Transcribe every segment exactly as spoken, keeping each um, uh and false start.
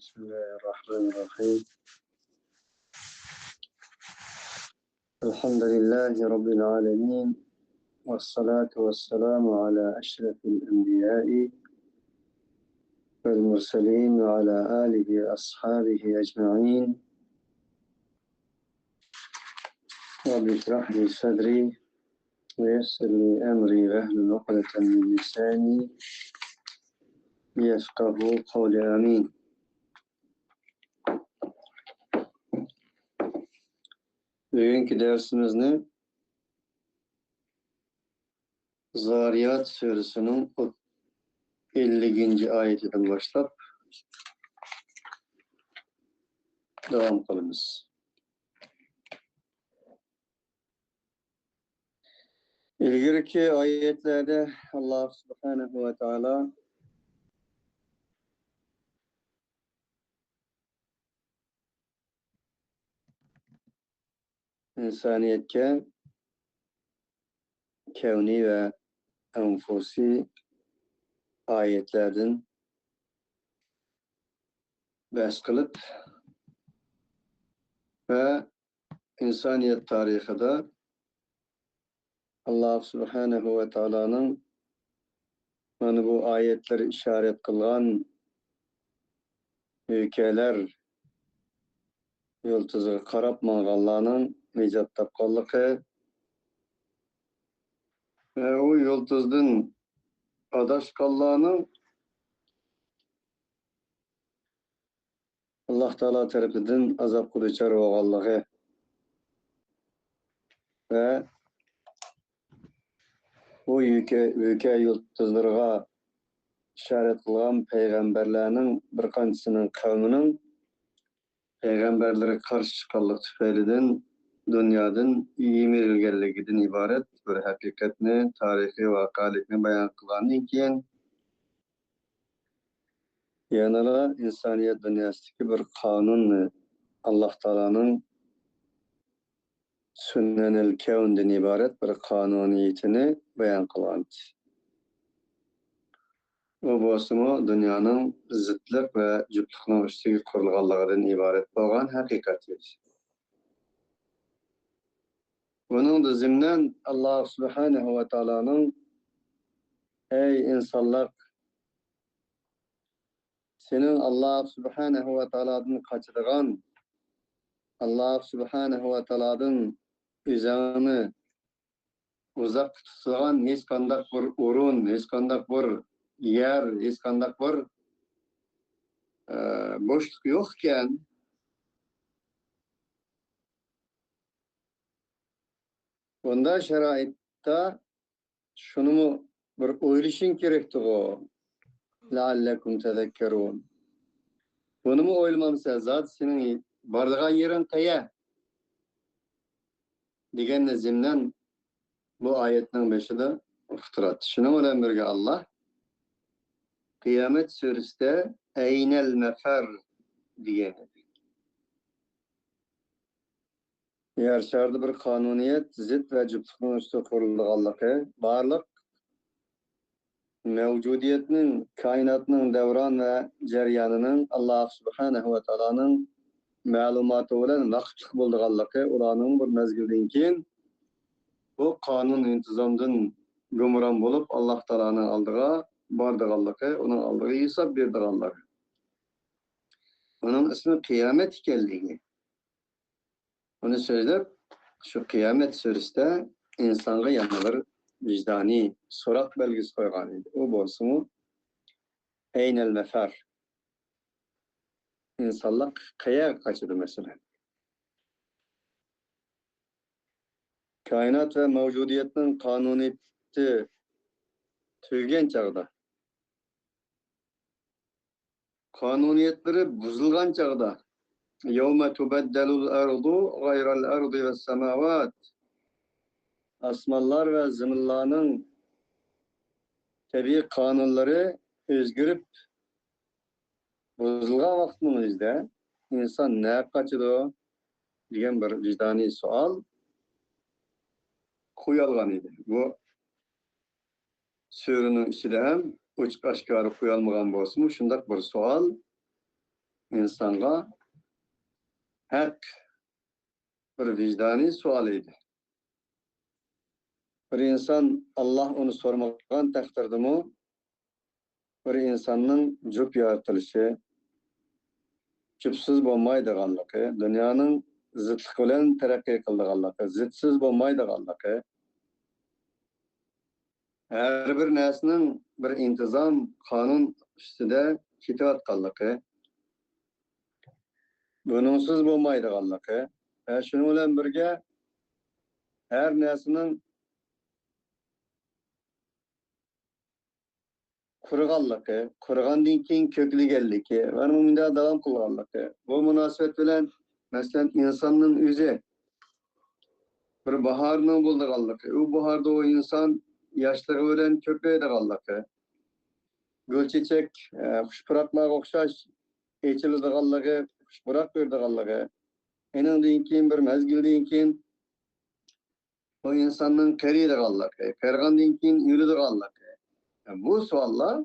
بسم الله الرحمن الرحيم. الحمد لله رب العالمين، والصلاة والسلام على أشرف الأنبياء والمرسلين وعلى آله وأصحابه أجمعين. رب اشرح لي صدري ويسر لي أمري واحلل عقدة من لساني يفقهوا قولي. آمين. بۈگۈنكى دەرسىمىزنى زارىيات سۈرىسىنىڭ ئەللىكىنچى ئايىتىدىن باشلاپ داۋام قىلىمىز. ئىلگىرىكى ئايەتلەردە ئاللاھ سۇبھانەھۇ ۋە تائالا ئىنسانىيەتكە كەۋنىي ۋە ئەنفۇسىي ئايەتلەردىن بەھس قىلىپ ۋە ئىنسانىيەت تارىخىدا ئاللاھ سۇبھانەھۇ ۋە تائالانىڭ مانا بۇ ئايەتلەر ئىشارەت قىلغان ئۆلكەلەر يۇلتۇزىغا قاراپ ماڭغانلارنىڭ نىجات تاپقانلىقى ۋە ئۇ يۇلتۇزدىن ئاداشقانلارنىڭ ئاللاھ تائالا تەرىپىدىن ئازابقا دۇچار بولغانلىقى ۋە بۇ يۆكە، يۆكە يۇلتۇزلىرىغا ئىشارەت قىلغان پەيغەمبەرلەرنىڭ بىر قانچىسىنىڭ قەۋمىنىڭ پەيغەمبەرلىرىگە قارشى چىققانلىقى تۈپەيلىدىن دۇنيادىن يىمىرىلگەنلىكىدىن ئىبارەت بىر ھەقىقەتنى، تارىخىي ۋەقەلىكنى بايان قىلغاندىن كېيىن، يەنىلا ئىنسانىيەت دۇنياسىدىكى بىر قانۇننى، ئاللاھ تائالانىڭ سۇنەنىل كەۋندىن ئىبارەت بىر قانۇنىيىتىنى بايان قىلغانىدى. ئۇ بولسىمۇ دۇنيانىڭ زىتلىق ۋە جۈپلۈقنىڭ ئۈستىگە قۇرۇلغانلىقىدىن ئىبارەت بولغان ھەقىقەت ئىدى. بۇنىڭدا زىمنەن ئاللاھ سۇبھانەھۇ ۋە تائالانىڭ، ئەي ئىنسانلار، سېنىڭ ئاللاھ سۇبھانەھۇ ۋە تائالادىن قاچىدىغان، ئاللاھ سۇبھانەھۇ ۋە تائالادىن ئۆزۈڭنى ئۇزاققا تۇتىدىغان ھېچقانداق بىر ئورۇن، ھېچقانداق بىر يەر، ھېچقانداق بىر، ئە، بوشلۇق يوق ئىكەن. بۇنداق شارائىتتا شۇنىمۇ بىر ئويلىشىڭ كېرەكتىغۇ. لەئەللەكۇم تەزەككەرۇن. بۇنىمۇ ئويلىمامسەن، زادى سېنىڭ بارىدىغان يېرىڭ قەيە؟ دېگەننى زىمنەن بۇ ئايەتنىڭ بېشىدا ئۇقتۇراتتى. شۇنىڭ بىلەن بىرگە ئاللاھ قىيامەت سۈرىسىدە ئەينەل مەفەر دېگەن ئىدى. يەر شارىدا بىر قانۇنىيەت، زىت ۋە جۈپلۈقنىڭ ئۈستىگە قۇرۇلىدىغانلىقى، بارلىق مەۋجۇدىيەتنىڭ، كائىناتنىڭ دەۋران ۋە جەريانىنىڭ ئاللاھ سۇبھانەھۇ ۋە تائالانىڭ مەلۇماتى بىلەن ۋاقىتلىق بولىدىغانلىقى، ئۇلارنىڭ بىر مەزگىلدىن كېيىن بۇ قانۇن ئىنتىزامدىن گۇمران بولۇپ، ئاللاھ تائالانىڭ ئالدىغا بارىدىغانلىقى، ئۇنىڭ ئالدىغا ھېساب بېرىدىغانلىقى، ئۇنىڭ ئىسمى قىيامەت ئىكەنلىكى. ئۇنى سۆزلەپ، شۇ قىيامەت سۈرىسىدە ئىنسانغا يەنە بىر ۋىجدانىي سوراق بەلگىسى قويغان ئىدى. ئۇ بولسىمۇ، ئەينەل مەفەر؟ ئىنسانلار قەيەرگە قاچىدۇ، مەسىلەن؟ كائىنات ۋە مەۋجۇدىيەتنىڭ قانۇنىيىتى تۈگىگەن چاغدا، قانۇنىيەتلىرى بۇزۇلغان چاغدا، يەۋمە تۇبەددەلۇل ئەرزۇ غەيرەل ئەرزى ۋەسسەماۋات، ئاسمانلار ۋە زېمىنلارنىڭ تەبىئىي قانۇنلىرى ئۆزگىرىپ بۇزۇلغان ۋاقىتنىڭ ئۆزىدە ئىنسان نەگە قاچىدۇ دېگەن بىر ۋىجدانىي سوئال قويالغان ئىدى. بۇ سۈرىنىڭ ئىچىدە ھەم ئوچۇق ئاشكارا قويالمىغان بولسىمۇ، شۇنداق بىر سوئال ئىنسانغا ھەق بىر ۋىجدانىي سوئال ئىدى. بىر ئىنسان، ئاللا ئۇنى سورىمىغان تەقدىردىمۇ، بىر ئىنساننىڭ جۈپ يارىتىلىشى، جۈپسىز بولمايدىغانلىقى، دۇنيانىڭ زىتلىقى بىلەن تەرەققىي قىلىدىغانلىقى، زىتسىز بولمايدىغانلىقى، ھەر بىر نەرسىنىڭ بىر ئىنتىزام، قانۇن ئۈستىدە كېتىۋاتقانلىقى، بۇنىڭسىز بولمايدىغانلىقى ۋە شۇنىڭ بىلەن بىرگە ھەر نەرسىنىڭ قۇرۇغانلىقى، قۇرۇغاندىن كېيىن كۆكلىگەنلىكى ۋە مۇنداق داۋام قىلغانلىقى. بۇ مۇناسىۋەت بىلەن، مەسىلەن، ئىنساننىڭ ئۆزى بىر باھارنىڭ بولىدىغانلىقى، ئۇ باھاردا ئۇ ئىنسان ياشلىقى بىلەن كۆپىيىدىغانلىقى، گۈل چېچەك، ئە، خۇش پۇراقلارغا ئوخشاش ئېچىلىدىغانلىقى، خۇش پۇراق بېرىدىغانلىقى، ئېنىڭدىن كېيىن بىر مەزگىلدىن كېيىن بۇ ئىنساننىڭ قېرىيدىغانلىقى، قېرىغاندىن كېيىن ئۆلىدىغانلىقى. بۇ سوئاللار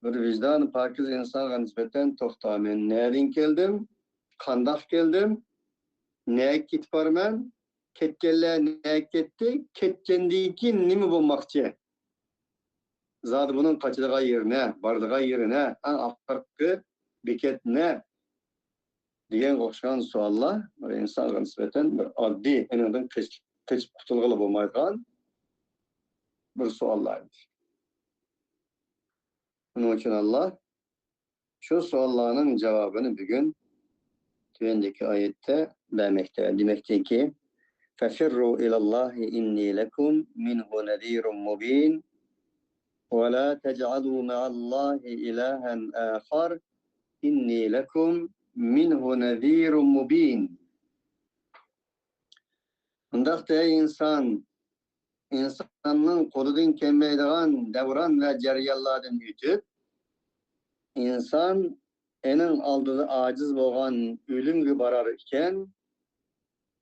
بىر ۋىجدانى پاكىز ئىنسانغا نىسبەتەن، توختا، مەن نەدىن كەلدىم، قانداق كەلدىم، نەگە كېتىپ بارىمەن، كەتكەنلەر نەگە كەتتى، كەتكەندىن كېيىن نېمە بولماقچى؟ زادى بۇنىڭ قاچىدىغان يېرى نە، بارىدىغان يېرى نە، ئەڭ ئاخىرقى بېكەت نە؟ دېگەنگە ئوخشىغان سوئاللار بىر ئىنسانغا نىسبەتەن بىر ئاددىي، ئېنىڭدىن قېچىپ، قېچىپ قۇتۇلغىلى بولمايدىغان بىر سوئاللار ئىدى. شۇنىڭ ئۈچۈن ئاللا شۇ سوئاللارنىڭ جاۋابىنى بۈگۈن تۆۋەندىكى ئايەتتە بەرمەكتە. دېمەكتىكى، ففروا إلى الله إني لكم منه نذير مبين ولا تجعلوا مع الله إلها آخر إني لكم منه نذير مبين. ئۇنداقتا، ئەي ئىنسان، ئىنساننىڭ قولىدىن كەلمەيدىغان دەۋران ۋە جەريانلاردىن ئۆتۈپ، ئىنسان ئېنىڭ ئالدىدا ئاجىز بولغان ئۆلۈمگە بارار ئىكەن،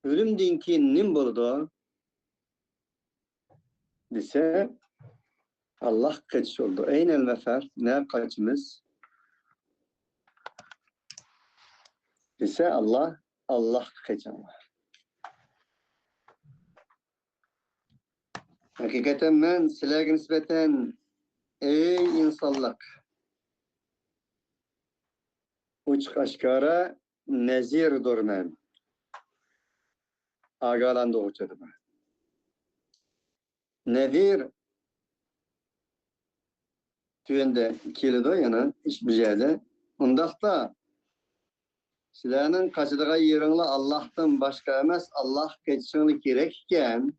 ئۆلۈمدىن كېيىن نېمە بولىدۇ؟ دېسە، ئاللاھقا قېچىش بولىدۇ. ئەينەل مەفەر، نەگە قاچىمىز؟ دېسە، ئاللا، ئاللاھقا قېچىڭلار. ھەقىقەتەن مەن سىلەرگە نىسبەتەن، ئەي ئىنسانلىق، ئوچۇق ئاشكارا نەزىردۇرمەن، ئاگاھلاندۇرغۇچىدۇرمەن. نەزىر تۆۋەندە كېلىدۇ يەنە بۇ يەردە. ئۇنداقتا سىلەرنىڭ قاچىدىغان يېرىڭلار ئاللاھتىن باشقا ئەمەس، ئاللاھقا قېچىشىڭلار كېرەك ئىكەن.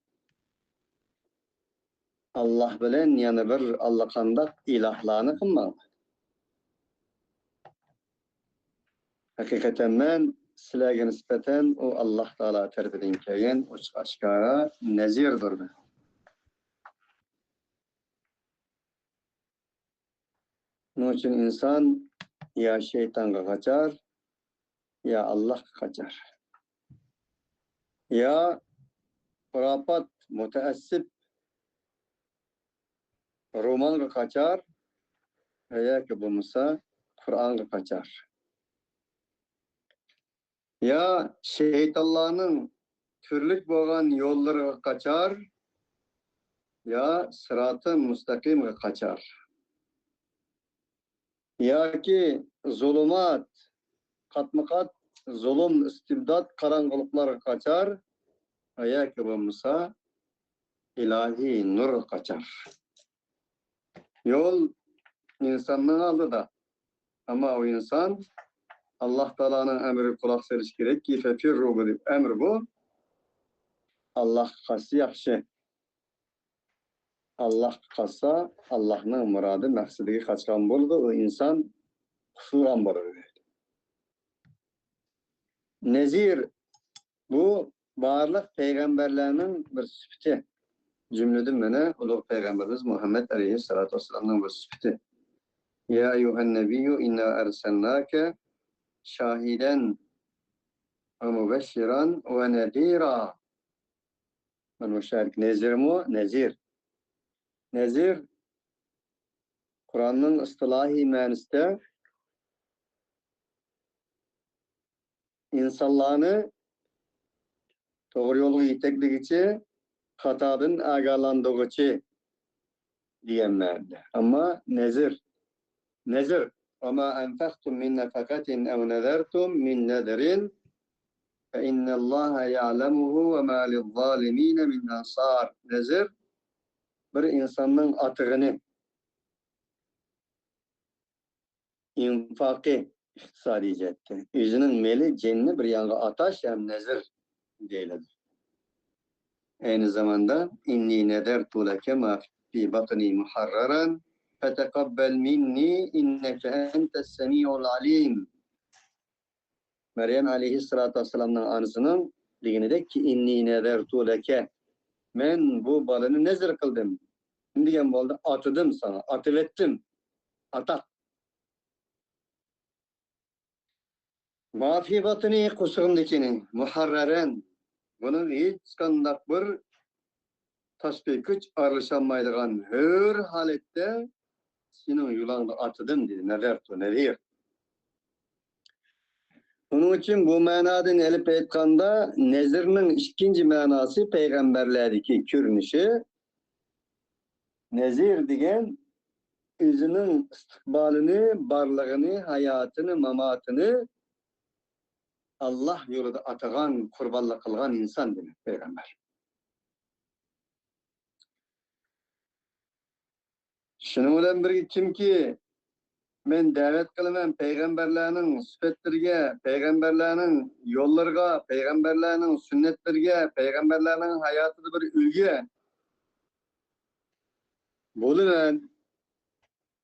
ئاللاھ بىلەن يەنە بىر ئاللىقانداق ئىلاھلارنى قىلماڭلار. ھەقىقەتەن مەن سىلەرگە نىسبەتەن ئۇ ئاللاھ تائالا تەرىپىدىن كەلگەن ئوچۇق ئاشكارا نەزىردۇرمەن. شۇنىڭ ئۈچۈن ئىنسان يا شەيتانغا قاچار، يا ئاللاھقا قاچار. يا خۇراپات، مۇتەئەسسىپ رومانغا قاچار، ياكى بولمىسا قۇرئانغا قاچار. يا شەيتانلارنىڭ تۈرلۈك بولغان يوللىرىغا قاچار، يا سىراتى مۇستەقىمغا قاچار. ياكى زۇلۇمات، قاتمۇقات، زۇلۇم، ئىستىبدات، قاراڭغۇلۇقلارغا قاچار، ياكى بولمىسا ئىلاھىي نۇرغا قاچار. يول ئىنساننىڭ ئالدىدا. ئەمما ئۇ ئىنسان ئاللاھ تائالانىڭ ئەمرىگە قۇلاق سېلىشى كېرەككى، فەفىررۇ دېگەن ئەمر بۇ. ئاللاھقا قاچسا ياخشى. ئاللاھقا قاچسا، ئاللاھنىڭ مۇرادى، مەقسىتىگە قاچقان بولىدۇ، ئۇ ئىنسان قۇتۇلغان بولىدۇ. نەزىر، بۇ بارلىق پەيغەمبەرلەرنىڭ بىر سۈپىتى. جۈملىدىن مانا ئۇلۇغ پەيغەمبىرىمىز مۇھەممەد ئەلەيھىسسالاتۇ ۋەسسالامنىڭ بىر سۈپىتى. يا أيها النبي إنا أرسلناك شاهدا ومبشرا ونذيرا. مانا مۇشۇ يەردىكى نەزىرمۇ نەزىر. نەزىر قۇرئاننىڭ ئىستىلاھىي مەنىسىدە ئىنسانلارنى توغرا يولغا يېتەكلىگۈچى، خاتادىن ئاگاھلاندۇرغۇچى دېگەن مەنىدە. ئەمما نەزىر، نەزىر، وما أنفقتم من نفقة أو نذرتم من نذر فإن الله يعلمه وما للظالمين من أنصار. نەزىر، بىر ئىنساننىڭ ئاتىغىنى، ئىنفاقى، ئىقتىسادىي جەھەتتە ئۆزىنىڭ مېلى، جېنىنى بىر يانغا ئاتاش ھەم نەزىر دېيىلىدۇ. ئەينى زاماندا إني نذرت لك ما في بطني محررا فتقبل مني إنك أنت السميع العليم. مەريەم ئەلەيھىسسالاتۇ ۋەسسالامنىڭ ئانىسىنىڭ دېگىنىدەك، إني نذرت لك، مەن بۇ بالىنى نەزىر قىلدىم. نېمە دېگەن بولدى؟ ئاتىدىم ساڭا، ئاتىۋەتتىم. ئاتاق. ما في بطني، قورسىقىمدىكىنى، محررا، بۇنىڭ ھېچقانداق بىر تاشقى كۈچ ئارىلىشالمايدىغان ھۆر ھالەتتە سېنىڭ يۇلاڭدا ئاتىدىم، دېدى. نذرت، نەزىر. ئۇنىڭ ئۈچۈن بۇ مەنادىن ئېلىپ ئېيتقاندا، نەزىرنىڭ ئىككىنچى مەناسى پەيغەمبەرلەردىكى كۆرۈنۈشى. نەزىر دېگەن ئۆزىنىڭ ئىستىقبالىنى، بارلىقىنى، ھاياتىنى، ماماتىنى ئاللاھ يولىدا ئاتىغان، قۇربانلىق قىلغان ئىنسان دېمەك پەيغەمبەر. شۇنىڭ بىلەن بىرگە، كىمكى مەن دەۋەت قىلىمەن پەيغەمبەرلەرنىڭ سۈپەتلىرىگە، پەيغەمبەرلەرنىڭ يوللىرىغا، پەيغەمبەرلەرنىڭ سۈننەتلىرىگە، پەيغەمبەرلەرنىڭ ھاياتىدا بىر ئۈلگە بولىمەن،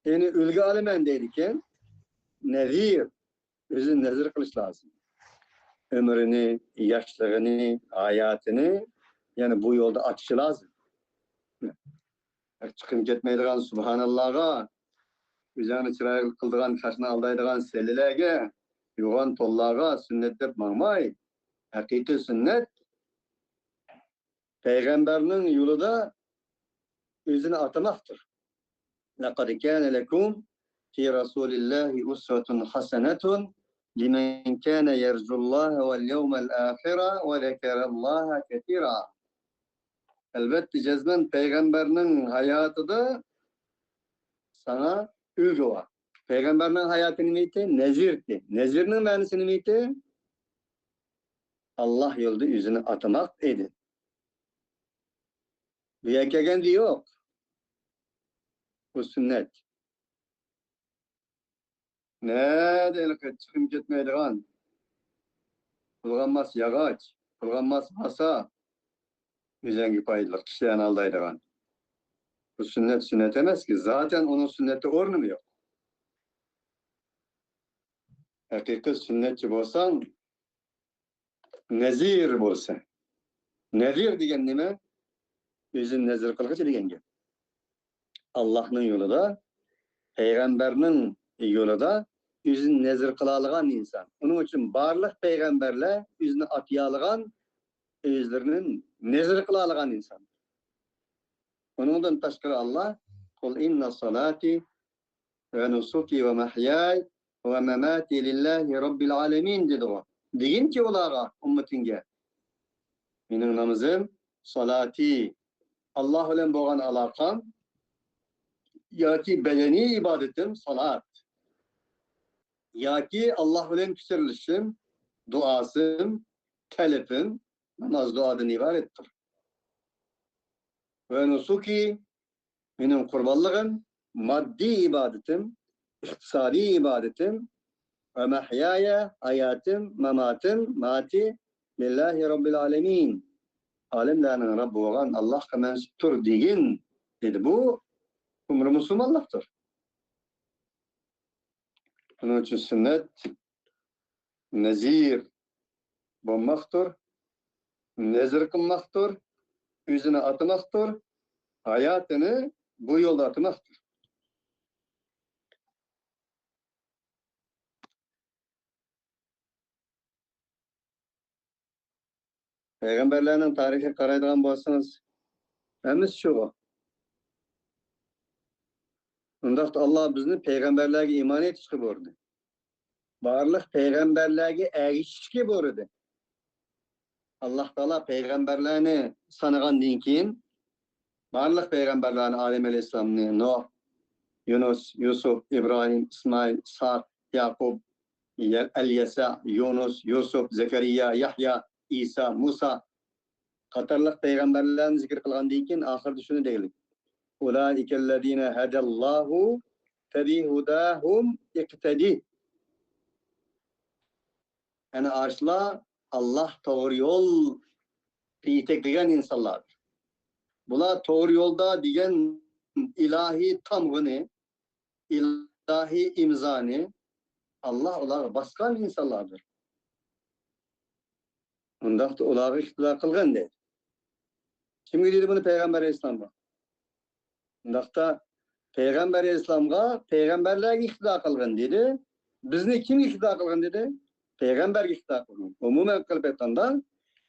يەنى ئۈلگە ئالىمەن دەيدىكەن. نەزىر، ئۆزىنى نەزىر قىلىش لازىم. ئۆمرىنى، ياشلىقىنى، ھاياتىنى يەنە بۇ يولدا ئاتىشى لازىم. چىقىم كەتمەيدىغان سۇبھاناللاغا، ئۆزۈڭنى چىرايلىق قىلىدىغان، قاشنى ئالدايدىغان سەللىلەرگە، يوغان تونلارغا سۈننەت دەپ ماڭماي، ھەقىقىي سۈننەت پەيغەمبەرنىڭ يولىدا ئۆزىنى ئاتىماقتۇر. لقد كان لكم في رسول الله أسوة حسنة لمن كان يرجو الله واليوم الآخر وذكر الله كثيرا. ئەلۋەتتە، جەزمەن پەيغەمبەرنىڭ ھاياتىدا ساڭا ئۈلگە بار. پەيغەمبەرنىڭ ھاياتى نېمە ئىدى؟ نەزىر ئىدى. نەزىرنىڭ مەنىسى نېمە ئىدى؟ ئاللاھ يولىدا ئۆزىنى ئاتىماق ئىدى. بۇ يەرگە كەلگەندە يوق. بۇ سۈننەت. نەدە ھېلىقى چىقىم كەتمەيدىغان، بۇلغانماس ياغاچ، بۇلغانماس ھاسا، ئۆزەڭگە پايدىلىق، كىشىلەرنى ئالدايدىغان. بۇ سۈننەت سۈننەت ئەمەسكى، زاتەن ئۇنىڭ سۈننەتتە ئورنىمۇ يوق. ھەقىقىي سۈننەتچى بولساڭ، نەزىر بولسا. نەزىر دېگەن نېمە؟ ئۆزىنى نەزىر قىلغۇچى دېگەن گەپ. ئاللاھنىڭ يولىدا، پەيغەمبەرنىڭ يولىدا ئۆزىنى نەزىر قىلالىغان ئىنسان. ئۇنىڭ ئۈچۈن بارلىق پەيغەمبەرلەر ئۆزىنى ئاتىيالىغان، ئۆزلىرىنى نەزىر قىلالىغان ئىنسان. ئۇنىڭدىن تاشقىرى ئاللاھ، قۇل ئىننا سالاتى ۋە نۇسۇكى ۋە مەھياي ۋە مەماتى لىللاھى رەببىل ئالەمىن دېدىغۇ. دېگىنكى ئۇلارغا، ئۈممىتىڭگە، مېنىڭ نامىزىم، سالاتى، ئاللاھ بىلەن بولغان ئالاقەم ياكى بەدەنىي ئىبادىتىم، سالات، ياكى ئاللاھ بىلەن پىچىرلىشىشىم، دۇئاسىم، تەلىپىم ناماز دۇئادىن ئىبارەتتۇر. ۋە نۇسۇكى، مېنىڭ قۇربانلىقىم، ماددىي ئىبادىتىم، ئىقتىسادىي ئىبادىتىم، ۋە مەھيايە، ھاياتىم، ماماتىم، ماتى، لىللاھى رەببىل ئالەمىن، ئالەملەرنىڭ رەببى بولغان ئاللاھقا مەنسۇپتۇر دېگىن، دېدى. بۇ ئۆمرى مۇسۇلمانلىقتۇر. ئۇنىڭ ئۈچۈن سۈننەت نەزىر بولماقتۇر، نەزىر قىلماقتۇر، ئۆزىنى ئاتىماقتۇر، ھاياتىنى بۇ يولدا ئاتىماقتۇر. پەيغەمبەرلەرنىڭ تارىخىغا قارايدىغان بولسىڭىز، ھەممىسى شۇغۇ. ئۇنداقتا ئاللاھ بىزنى پەيغەمبەرلەرگە ئىمان ئېيتىشقا بۇيرۇدى. بارلىق پەيغەمبەرلەرگە ئەگىشىشكە بۇيرۇدى. ئاللاھ تائالا پەيغەمبەرلەرنى سانىغاندىن كېيىن، بارلىق پەيغەمبەرلەرنى، ئادەم ئەلەيھىسسالامنى، نۇھ، يۇنۇس، يۈسۈپ، ئىبراھىم، ئىسمائىل، ئىسھاق، يەقۇب، ئەليەسە، يۇنۇس، يۈسۈپ، زەكەرىيا، يەھيا، ئىسا، مۇسا قاتارلىق پەيغەمبەرلەرنى زىكىر قىلغاندىن كېيىن، ئاخىرىدا شۇنى دېگىلى: «أولئك الذين هدى الله فبهداهم اقتده.» يەنى ئاشۇلار ئاللاھ توغرا يولغا يېتەكلىگەن ئىنسانلاردۇر. بۇلار توغرا يولدا دېگەن ئىلاھىي تامغىنى، ئىلاھىي ئىمزانى ئاللاھ ئۇلارغا باسقان ئىنسانلاردۇر. ئۇنداقتا ئۇلارغا ئىقتىدا قىلغىن دەيدۇ. كىمگە دېدى بۇنى؟ پەيغەمبەر ئەلەيھىسسالامغا. ئۇنداقتا پەيغەمبەر ئەلەيھىسسالامغا، پەيغەمبەرلەرگە ئىقتىدا قىلغىن دېدى. بىزنى كىمگە ئىقتىدا قىلغىن دېدى؟ پەيغەمبەرگە ئىقتىدا قىلغىن. ئومۇمەن قىلىپ ئېيتقاندا،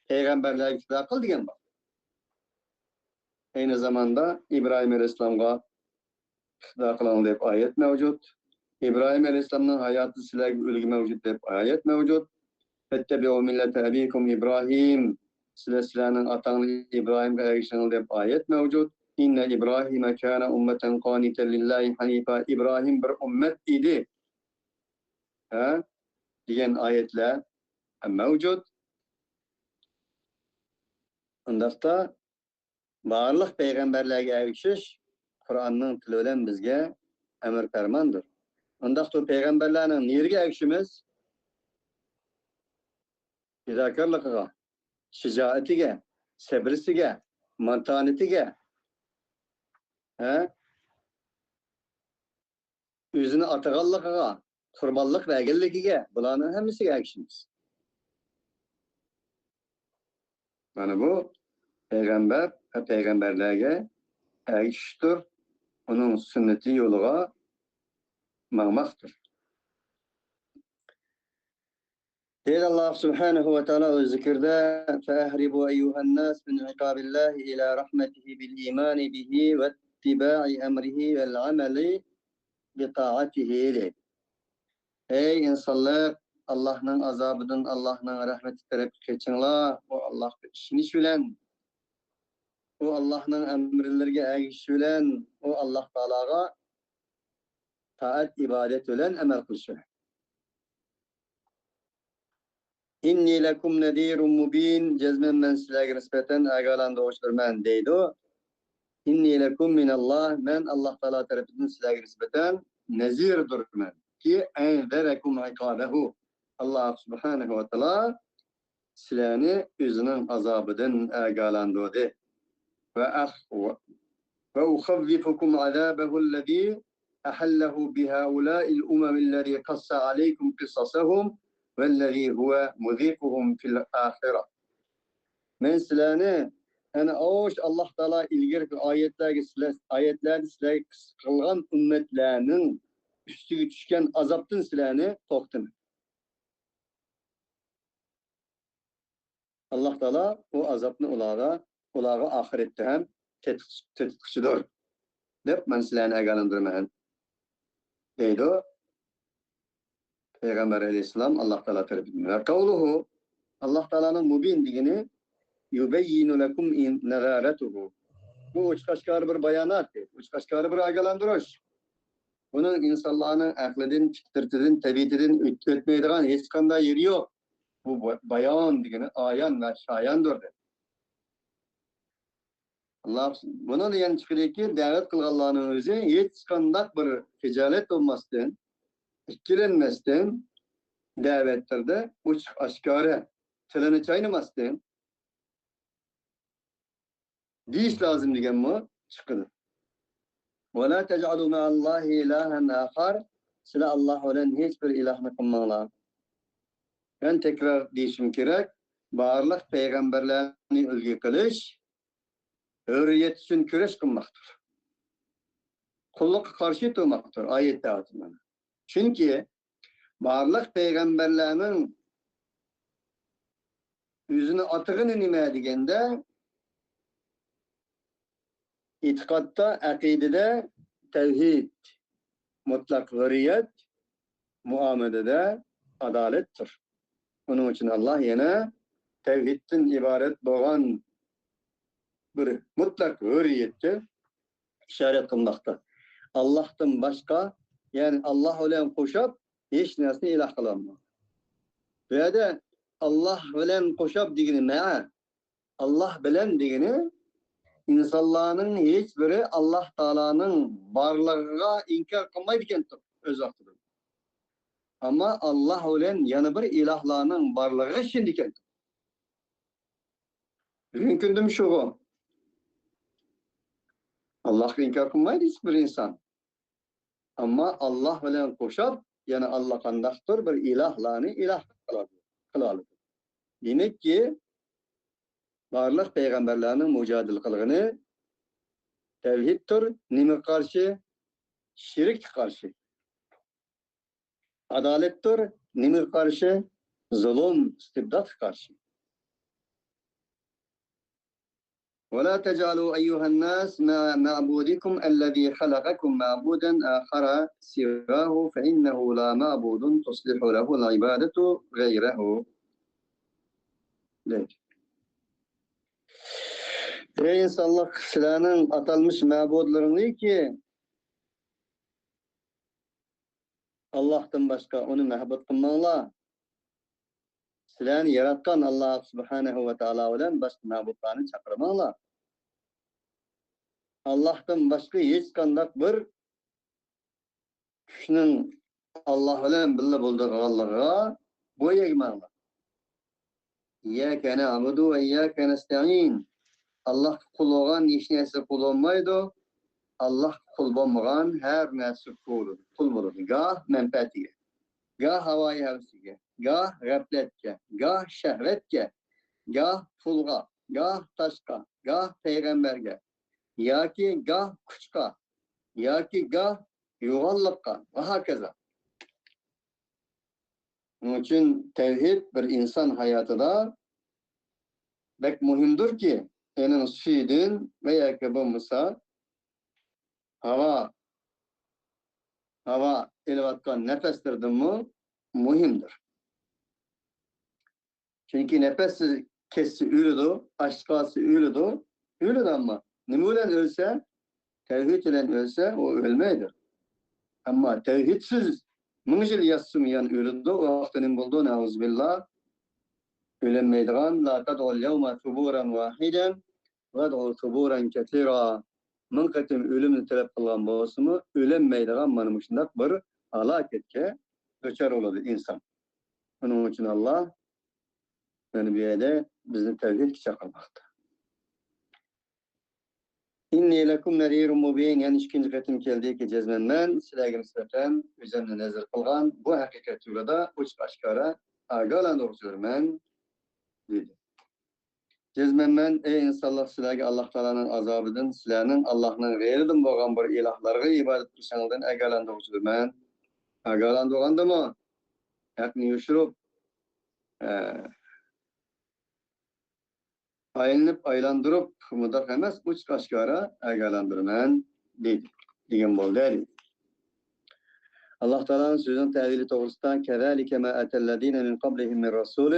پەيغەمبەرلەرگە ئىقتىدا قىل دېگەن بار. ئەينى زاماندا ئىبراھىم ئەلەيھىسسالامغا ئىقتىدا قىلىڭ دەپ ئايەت مەۋجۇت. ئىبراھىم ئەلەيھىسسالامنىڭ ھاياتى سىلەرگە ئۈلگە مەۋجۇت دەپ ئايەت مەۋجۇت. فاتبعوا ملة أبيكم إبراهيم. سىلەر سىلەرنىڭ ئاتاڭلار ئىبراھىمغا ئەگىشىڭلار دەپ ئايەت مەۋجۇت. إن إبراهيم كان أمة قانتا لله حنيفا. ئىبراھىم بىر ئۈممەت ئىدى. ھە؟ دېگەن ئايەتلەر مەۋجۇت. ئۇنداقتا بارلىق پەيغەمبەرلەرگە ئەگىشىش قۇرئاننىڭ تىلى بىلەن بىزگە ئەمر پەرماندۇر. ئۇنداقتا پەيغەمبەرلەرنىڭ نېرىگە ئەگىشىمىز؟ پىداكارلىقىغا، شىجائىتىگە، سەبرىسىگە، ماتانىتىگە، ھە؟ ئۆزىنى ئاتىغانلىقىغا، قۇربانلىق بەرگەنلىكىگە، بۇلارنىڭ ھەممىسىگە ئەگىشىمىز. مانا بۇ پەيغەمبەر ۋە پەيغەمبەرلەرگە ئەگىشىشتۇر، ئۇنىڭ سۈننىتى يولىغا ماڭماقتۇر. دەيدۇ ئاللاھ سۇبھانەھۇ ۋە تائالا ئۆز زىكرىدە: فأهربوا أيها الناس من عقاب الله إلى رحمته بالإيمان به واتباع أمره والعمل بطاعته دەيدۇ. ئەي ئىنسانلىق، ئاللاھنىڭ ئازابىدىن، ئاللاھنىڭ رەھمىتى تەرەپكە قېچىڭلار. ئۇ ئاللاھقا ئىشىنىش بىلەن، ئۇ ئاللاھنىڭ ئەمرلىرىگە ئەگىشىش بىلەن، ئۇ ئاللاھ تائالاغا تائەت، ئىبادەت بىلەن ئەمەل قىلىش بىلەن. إني لكم نذير مبين، جەزمەن مەن سىلەرگە نىسبەتەن ئاگاھلاندۇرغۇچىدۇرمەن دەيدۇ. إني لكم من الله، مەن ئاللاھ تائالا تەرىپىدىن سىلەرگە نىسبەتەن نەزىردۇرمەن. كى أنذركم عقابه. ئاللاھ سۇبھانەھۇ ۋە تائالا سىلەرنى ئۆزىنىڭ ئازابىدىن ئاگاھلاندۇردى. وأخ-، وأخوفكم عذابه الذي أحله بهؤلاء الأمم الذي قص عليكم قصصهم والذي هو مذيقهم في الآخرة. مەن سىلەرنى، يەنى ئوش ئاللاھ تائالا ئىلگىرىكى ئايەتلەرگە سىلەر، ئايەتلەردە سىلەرگە قىسسە قىلغان ئۈممەتلەرنىڭ ئۈستىگە چۈشكەن ئازابتىن سىلەرنى توختىمەن. ئاللاھ تائالا ئۇ ئازابنى ئۇلارغا، ئۇلارغا ئاخىرەتتە ھەم تېتىتقۇچىدۇر دەپ مەن سىلەرنى ئاگاھلاندۇرىمەن دەيدۇ پەيغەمبەر ئەلەيھىسسالام ئاللاھ تائالا تەرىپىدىن. ۋە قەۋلۇھۇ، ئاللاھ تائالانىڭ مۇبىن دېگىنى يۇبەييىنۇ لەكۇم نەزارەتۇھۇ. بۇ ئوچۇق ئاشكارا بىر بايانات، ئوچۇق ئاشكارا بىر ئاگاھلاندۇرۇش. بۇنىڭ ئىنسانلارنىڭ ئەقلىدىن، پىترىتىدىن، تەبىئىتىدىن ئۆت-، ئۆتمەيدىغان ھېچقانداق يېرى يوق. بۇ با-، بايان دېگىنى ئايان ۋە شاياندۇر دەپ. ئاللاھ بۇنىڭدىن يەنە چىقىدۇكى، دەۋەت قىلغانلارنىڭ ئۆزى ھېچقانداق بىر خىجالەت بولماستىن، ئىككىلەنمەستىن، دەۋەتلىرىدە ئوچۇق ئاشكارا، تىلىنى چاينىماستىن، دېيىش لازىم دېگەنمۇ چىقىدۇ. ولا تجعلوا مع الله إلها آخر، سىلەر ئاللاھ بىلەن ھېچ بىر ئىلاھنى قىلماڭلار. مەن تەكرار دېيىشىم كېرەك، بارلىق پەيغەمبەرلەرنى ئۈلگە قىلىش، ھۆرىيەت ئۈچۈن كۈرەش قىلماقتۇر. قۇللۇققا قارشى تۇرماقتۇر، ئايەت دەۋاتىمەن. چۈنكى بارلىق پەيغەمبەرلەرنىڭ ئۆزىنى ئاتىغىنى نېمە دېگەندە، ئېتىقادتا، ئەقىدىدە تەۋھىد، مۇتلەق ھۆرىيەت، مۇئامىلىدە ئادالەتتۇر. ئۇنىڭ ئۈچۈن ئاللاھ يەنە تەۋھىدتىن ئىبارەت بولغان بىر مۇتلەق ھۆرىيەتكە ئىشارەت قىلماقتا. ئاللاھتىن باشقا، يەنى ئاللاھ بىلەن قوشاپ ھېچ نەرسىنى ئىلاھ قىلالماڭ. بۇ يەردە ئاللاھ بىلەن قوشاپ دېگىنى نە؟ ئاللاھ بىلەن دېگىنى، ئىنسانلارنىڭ ھېچ بىرى ئاللاھ تائالانىڭ بارلىقىغا ئىنكار قىلمايدىكەن ئۆز ۋاقتىدا. ئەمما ئاللاھ بىلەن يەنە بىر ئىلاھلارنىڭ بارلىقىغا ئىشىنىدىكەن. بۈگۈنكى كۈندىمۇ شۇغۇ. ئاللاھقا ئىنكار قىلمايدۇ ھېچ بىر ئىنسان. ئەمما ئاللاھ بىلەن قوشاپ يەنە ئاللىقانداقتۇر بىر ئىلاھلارنى ئىلاھ قىلالىدۇ. دېمەككى، بارلىق پەيغەمبەرلەرنىڭ مۇجادىلە قىلغىنى تەۋھىدتۇر. نېمىگە قارشى؟ شىرككە قارشى. ئادالەتتۇر. نېمىگە قارشى؟ زۇلۇم، ئىستىبداتقا قارشى. ولا تجعلوا أيها الناس مع معبودكم الذي خلقكم معبودا آخر سواه فإنه لا معبود تصلح له العبادة غيره. دەيدۇ. ئەي ئىنسانلار، سىلەرنىڭ ئاتالمىش مەبۇدلىرىڭنىكى ئاللاھتىن باشقا ئۇنى مەبۇد قىلماڭلار. سىلەرنى ياراتقان ئاللاھ سۇبھانەھۇ ۋە تائالا بىلەن باشقا مەبۇدلارنى چاقىرماڭلار. ئاللاھتىن باشقا ھېچقانداق بىر كۈچنىڭ ئاللاھ بىلەن بىللە بولىدىغانلىقىغا بويۇن ئەگمەڭلار. إياك نعبد وإياك نستعين. ئاللاھقا قۇل بولغان ھېچ نەرسە قۇل بولمايدۇ. ئاللاھقا قۇل بولمىغان ھەر نەرسە قۇل، قۇل بولىدۇ. گاھ مەنپەئەتىگە، گاھ ھاۋايى ھەۋىسىگە، گاھ غەپلەتكە، گاھ شەھۋەتكە، گاھ پۇلغا، گاھ تاشقا، گاھ پەيغەمبەرگە، ياكى گاھ كۈچقا، ياكى گاھ يوغانلىققا ۋە ھاكازا. شۇنىڭ ئۈچۈن تەۋھىد بىر ئىنسان ھاياتىدا بەك مۇھىمدۇركى، ئېنىڭ سۈيىدىن ۋە ياكى بولمىسا ھاۋا، ھاۋا ئېلىۋاتقان نەپەسلىرىدىنمۇ مۇھىمدۇر. چۈنكى نەپەس كەتسە ئۆلىدۇ، ئاچ قالسا ئۆلىدۇ. ئۆلىدۇ ئەمما. نېمە بىلەن ئۆلسە؟ تەۋھىد بىلەن ئۆلسە، ئۇ ئۆلمەيدۇ. ئەمما تەۋھىدسىز مىڭ يىل ياتسىمۇ يەنە ئۆلىدۇ. ئۇ ۋاقىتتا نېمە بولىدۇ؟ نەئۇزۇبىللا. ئۆلەلمەيدىغان، لا تدعوا اليوم ثبورا واحدا وادعوا ثبورا كثيرا. مىڭ قېتىم ئۆلۈمنى تەلەپ قىلغان بولسىمۇ، ئۆلەلمەيدىغان مانا مۇشۇنداق بىر ھالاكەتكە دۇچار بولىدۇ ئىنسان. شۇنىڭ ئۈچۈن ئاللاھ مانا بۇ يەردە بىزنى تەۋھىدكە چاقىرماقتا. إني لكم نذير مبين، يەنە ئىككىنچى قېتىم كەلدىكى، جەزمەن مەن سىلەرگە نىسبەتەن ئۆزۈمنى نەزىر قىلغان بۇ ھەقىقەت توغرىدا ئوچۇق ئاشكارا ئاگاھلاندۇرغۇچىدۇرمەن، دېدى. جەزمەن مەن، ئەي ئىنسانلار، سىلەرگە ئاللاھ تائالانىڭ ئازابىدىن، سىلەرنىڭ ئاللاھنىڭ غەيرىدىن بولغان بىر ئىلاھلارغا ئىبادەت قىلىشىڭلاردىن ئاگاھلاندۇرغۇچىدۇرمەن. ئاگاھلاندۇرغاندىمۇ؟ ھەقنى يوشۇرۇپ، ئە، ئايلىنىپ، ئايلاندۇرۇپ، مۇنداق ئەمەس، ئوچۇق ئاشكارا ئاگاھلاندۇرىمەن، دېدى، دېگەن بولدى. ئاللاھ تائالانىڭ سۆزىنىڭ تەۋىلى توغرىسىدا، كذلك ما أتى الذين من قبلهم من رسول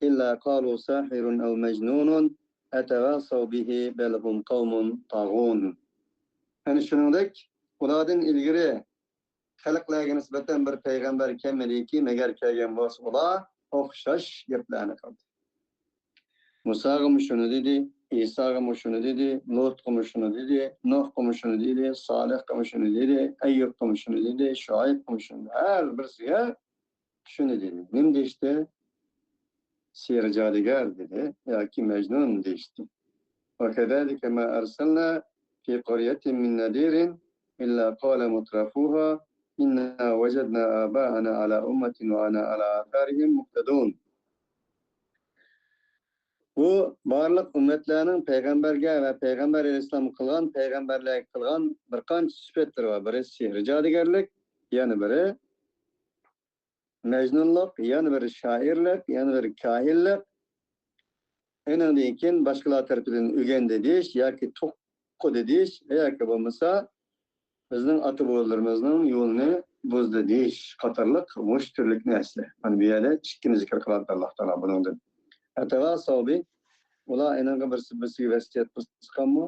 إلا قالوا ساحر أو مجنون أتواصوا به بل هم قوم طاغون. يەنى شۇنىڭدەك ئۇلاردىن ئىلگىرى خەلقلەرگە نىسبەتەن بىر پەيغەمبەر كەلمىدىكى، مەگەر كەلگەن بولسا ئۇلار ئوخشاش گەپلەرنى قىلدى. مۇساغىمۇ شۇنى دېدى، ئىساغىمۇ شۇنى دېدى، لۇتقىمۇ شۇنى دېدى، نۇھقىمۇ شۇنى دېدى، سالىھقىمۇ شۇنى دېدى، ئەييۇبقىمۇ شۇنى دېدى، شۇئەيبقىمۇ شۇنى دېدى. ھەر بىرسىگە شۇنى دېدى. نېمە دېيىشتى؟ سېھىر جادۇگەر دېدى ياكى مەجنۇن دېيىشتى. وكذلك ما أرسلنا في قرية من نذير إلا قال مترفوها إنا وجدنا آباءنا على أمة وإنا على آثارهم مقتدون. بۇ بارلىق ئۈممەتلەرنىڭ پەيغەمبەرگە ۋە پەيغەمبەر ئەلەيھىسسالام قىلغان، پەيغەمبەرلەرگە قىلغان بىر قانچە سۈپەتلىرى بار. بىرى سېھىر جادۇگەرلىك، يەنە بىرى مەجنۇنلۇق، يەنە بىرى شائىرلىق، يەنە بىرى كاھىنلىق. ئېنىڭدىن كېيىن باشقىلار تەرىپىدىن ئۆگەندى دېيىش ياكى توقۇدى دېيىش ياكى بولمىسا بىزنىڭ ئاتا-بوۋىلىرىمىزنىڭ يولىنى بۇزدى دېيىش قاتارلىق مۇشۇ تۈرلۈك نەرسىلەر. مانا بۇ يەردە ئىككىنى زىكىر قىلىۋاتىدۇ ئاللاھ تائالا بۇنىڭدىن. ئەتەۋاساۋ بى، ئۇلار ئېنىڭغا بىرسى بىرسىگە ۋەسىيەت قىلىپ چىققانمۇ؟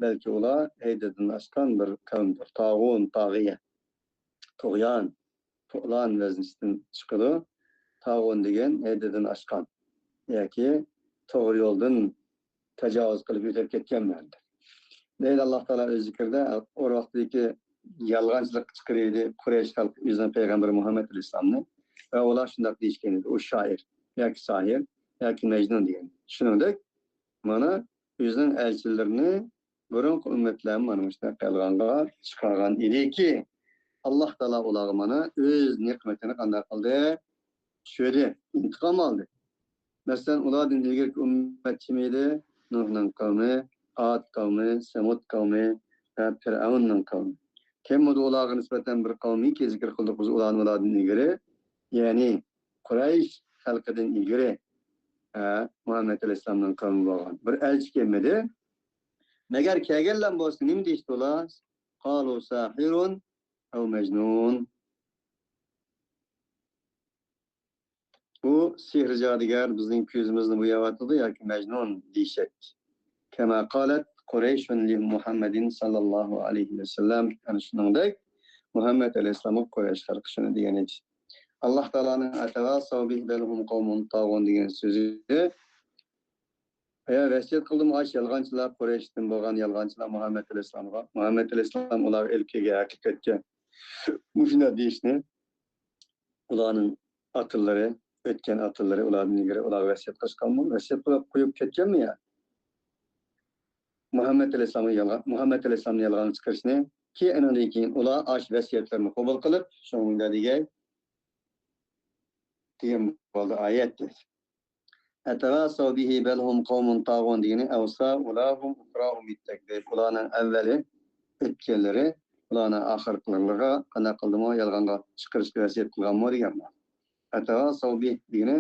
بەلكى ئۇلار ھەددىدىن ئاشقان بىر قەۋمدۇر. تاغۇن، تاغىيە. تۇغيان، تۇغلان ۋەزنىسىدىن چىقىدۇ. تاغۇن دېگەن ھەددىدىن ئاشقان ياكى توغرا يولدىن تاجاۋۇز قىلىپ ئۆتۈپ كەتكەن مەنىدە. دەيدۇ ئاللاھ تائالا ئۆز زىكرىدە، ئۇ ۋاقىتتىكى يالغانچىلىققا چىقىرىدى قۇرەيش خەلقى ئۆزىنىڭ پەيغەمبىرى مۇھەممەد ئەلەيھىسسالامنى. ۋە ئۇلار شۇنداق دېيىشكەن ئىدى، ئۇ شائىر ياكى ساھىر ياكى مەجنۇن دېگەن. شۇنىڭدەك مانا ئۆزىنىڭ ئەلچىلىرىنى بۇرۇنقى ئۈممەتلەر مانا مۇشۇنداق يالغانغا چىقارغان ئىدىكى، ئاللاھ تائالا ئۇلارغا مانا ئۆز نېقمىتىنى قانداق قىلدى؟ چۈشۈردى، ئىنتىقام ئالدى. مەسىلەن، ئۇلاردىن ئىلگىرىكى ئۈممەت كىم ئىدى؟ نۇھنىڭ قەۋمى، ئاد قەۋمى، سەمۇد قەۋمى ۋە پىرئەۋننىڭ قەۋمى. كەممىدى ئۇلارغا نىسبەتەن بىر قەۋمىكى زىكىر قىلدۇق بىز ئۇلارنى، ئۇلاردىن ئىلگىرى، يەنى قۇرەيش خەلقىدىن ئىلگىرى، ھە، مۇھەممەد ئەلەيھىسسالامنىڭ قەۋمى بولغان بىر ئەلچى كەلمىدى. مەگەر كەلگەنلەر بولسا نېمە دېيىشتى ئۇلار؟ قالۇ ساھىرۇن ئەۋ مەجنۇن. بۇ سېھىر جادۇگەر بىزنىڭ كۆزىمىزنى بوياۋاتىدۇ ياكى مەجنۇن دېيىشەتتى. كەما قالەت قۇرەيشۇن لىمۇھەممەدىن ساللاللاھۇ ئەلەيھى ۋەسەللەم. ئەنە شۇنىڭدەك مۇھەممەد ئەلەيھىسسالامغا قۇرەيش خەلقى شۇنى دېگەن ئىدى. ئاللاھ تائالانىڭ ئەتەۋاسەۋ بىھ بەل ھۇم قەۋمۇن تاغۇن دېگەن سۆزى. ھە، ۋەسىيەت قىلدىم ئاش يالغانچىلار، قۇرەيشتىن بولغان يالغانچىلار مۇھەممەد ئەلەيھىسسالامغا. مۇھەممەد ئەلەيھىسسالام ئۇلارغا ئېلىپ كەلگەن ھەقىقەتكە مۇشۇنداق دېيىشنى ئۇلارنىڭ ئاتىلىرى، ئۆتكەن ئاتىلىرى، ئۇلاردىن ئىلگىرى ئۇلارغا ۋەسىيەت قىلىشقانمۇ؟ ۋەسىيەت قىلىپ قويۇپ كەتكەنمۇ يا؟ مۇھەممەد ئەلەيھىسسالامنى يالغان، مۇھەممەد ئەلەيھىسسالامنى يالغانغا چىقىرىشنى، كېيىن ئۇنىڭدىن كېيىن ئۇلار ئاشۇ ۋەسىيەتلىرىنى قوبۇل قىلىپ، شۇنىڭدا دېگەي، دېگەن بولدى ئايەت. ئەتەۋاسەۋ بىھى بەل ھۇم قەۋمۇن تاغۇن دېگىنى ئەۋسا ئۇلاھۇم ئۇخراھۇم بىتتەكبىر. ئۇلارنىڭ ئەۋۋەلى، ئۆتكەنلىرى، ئۇلارنىڭ ئاخىرقىلىرىغا قانداق قىلدىمۇ، يالغانغا چىقىرىشقا ۋەسىيەت قىلغانمۇ دېگەن مەنە. ئەتەۋاسەۋ بىھ دېگىنى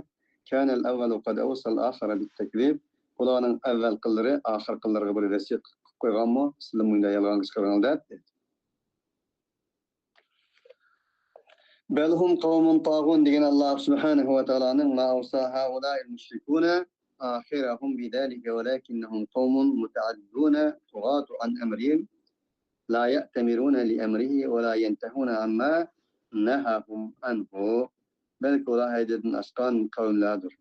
كانەل ئەۋۋەلۇ قەد ئەۋسەل ئاخىرە بىتتەكزىب. ئۇلارنىڭ ئەۋۋەلقىلىرى ئاخىرقىلىرىغا بىر ۋەسىيەت قىلىپ قويغانمۇ، سىلەر مۇنداق يالغانغا چىقىرىڭلار دەپ دېدى. بەل ھۇم قەۋمۇن تاغۇن دېگەن ئاللاھ سۇبھانەھۇ ۋە تائالانىڭ ما ئەۋسا ھائۇلائىل مۇشرىكۇنە ئاخىرەھۇم بىزالىكە ۋەلاكىننەھۇم قەۋمۇن مۇتەئەددۇنە تۇغاتۇ ئەن ئەمرىھىم لا يەئتەمىرۇنە لىئەمرىھى ۋە لا يەنتەھۇنە ئەمما نەھاھۇم ئەنھۇ. بەلكى ئۇلار ھەددىدىن ئاشقان قەۋملەردۇر.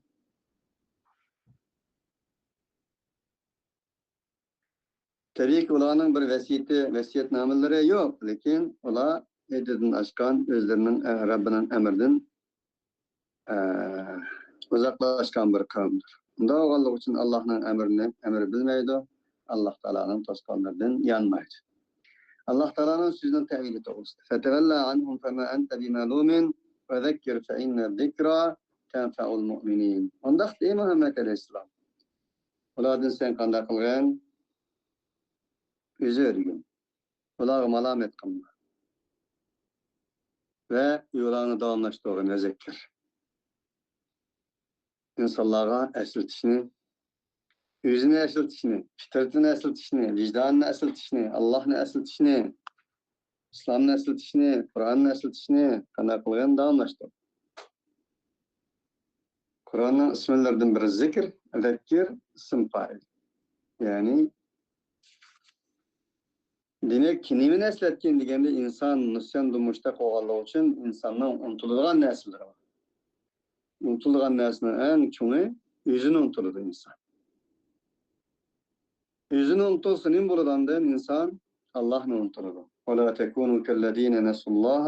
تەبىئىيكى، ئۇلارنىڭ بىر ۋەسىيىتى، ۋەسىيەتنامىلىرى يوق، لېكىن ئۇلار ھەددىدىن ئاشقان، ئۆزلىرىنىڭ، ئە، رەببىنىڭ ئەمرىدىن، ئە، ئۇزاقلاشقان بىر قەۋمدۇر. ئۇنداق بولغانلىقى ئۈچۈن ئاللاھنىڭ ئەمرىنى، ئەمرى بىلمەيدۇ، ئاللاھ تائالانىڭ توسقانلىرىدىن يانمايدۇ. ئاللاھ تائالانىڭ سۆزىنىڭ تەۋىلى توغرىسىدا. فتول عنهم فما أنت بملوم وذكر فإن الذكرى تنفع المؤمنين. ئۇنداق دەي مۇھەممەد ئەلەيھىسسالام. ئۇلاردىن سەن قانداق قىلغىن؟ ئۆزۈرگىن. ئۇلارغا مالامەت قىلما. ۋە ئۇلارنى داۋاملاشتۇرغىن، ۋەزەككىر. ئىنسانلارغا ئەسلىتىشنى، ئۆزىنى ئەسلىتىشنى، پىترىتىنى ئەسلىتىشنى، ۋىجدانىنى ئەسلىتىشنى، ئاللاھنى ئەسلىتىشنى، ئىسلامنى ئەسلىتىشنى، قۇرئاننى ئەسلىتىشنى قانداق قىلغىن؟ داۋاملاشتۇر. قۇرئاننىڭ ئىسىملىرىدىن بىرى زىكىر، زەككىر، ئىسىم پائىل. يەنى، دېمەك، نېمىنى ئەسلەتكىن دېگەندە، ئىنسان نىسيان دۇمۇشتەك بولغانلىقى ئۈچۈن ئىنساننىڭ ئۇنتۇلىدىغان نەرسىلىرى بار. ئۇنتۇلىدىغان نەرسىنىڭ ئەڭ چوڭى ئۆزىنى ئۇنتۇلىدۇ ئىنسان. ئۆزىنى ئۇنتۇلسا نېمە بولىدۇ ئاندىن؟ ئىنسان ئاللاھنى ئۇنتۇلىدۇ. ولا تكونوا كالذين نسوا الله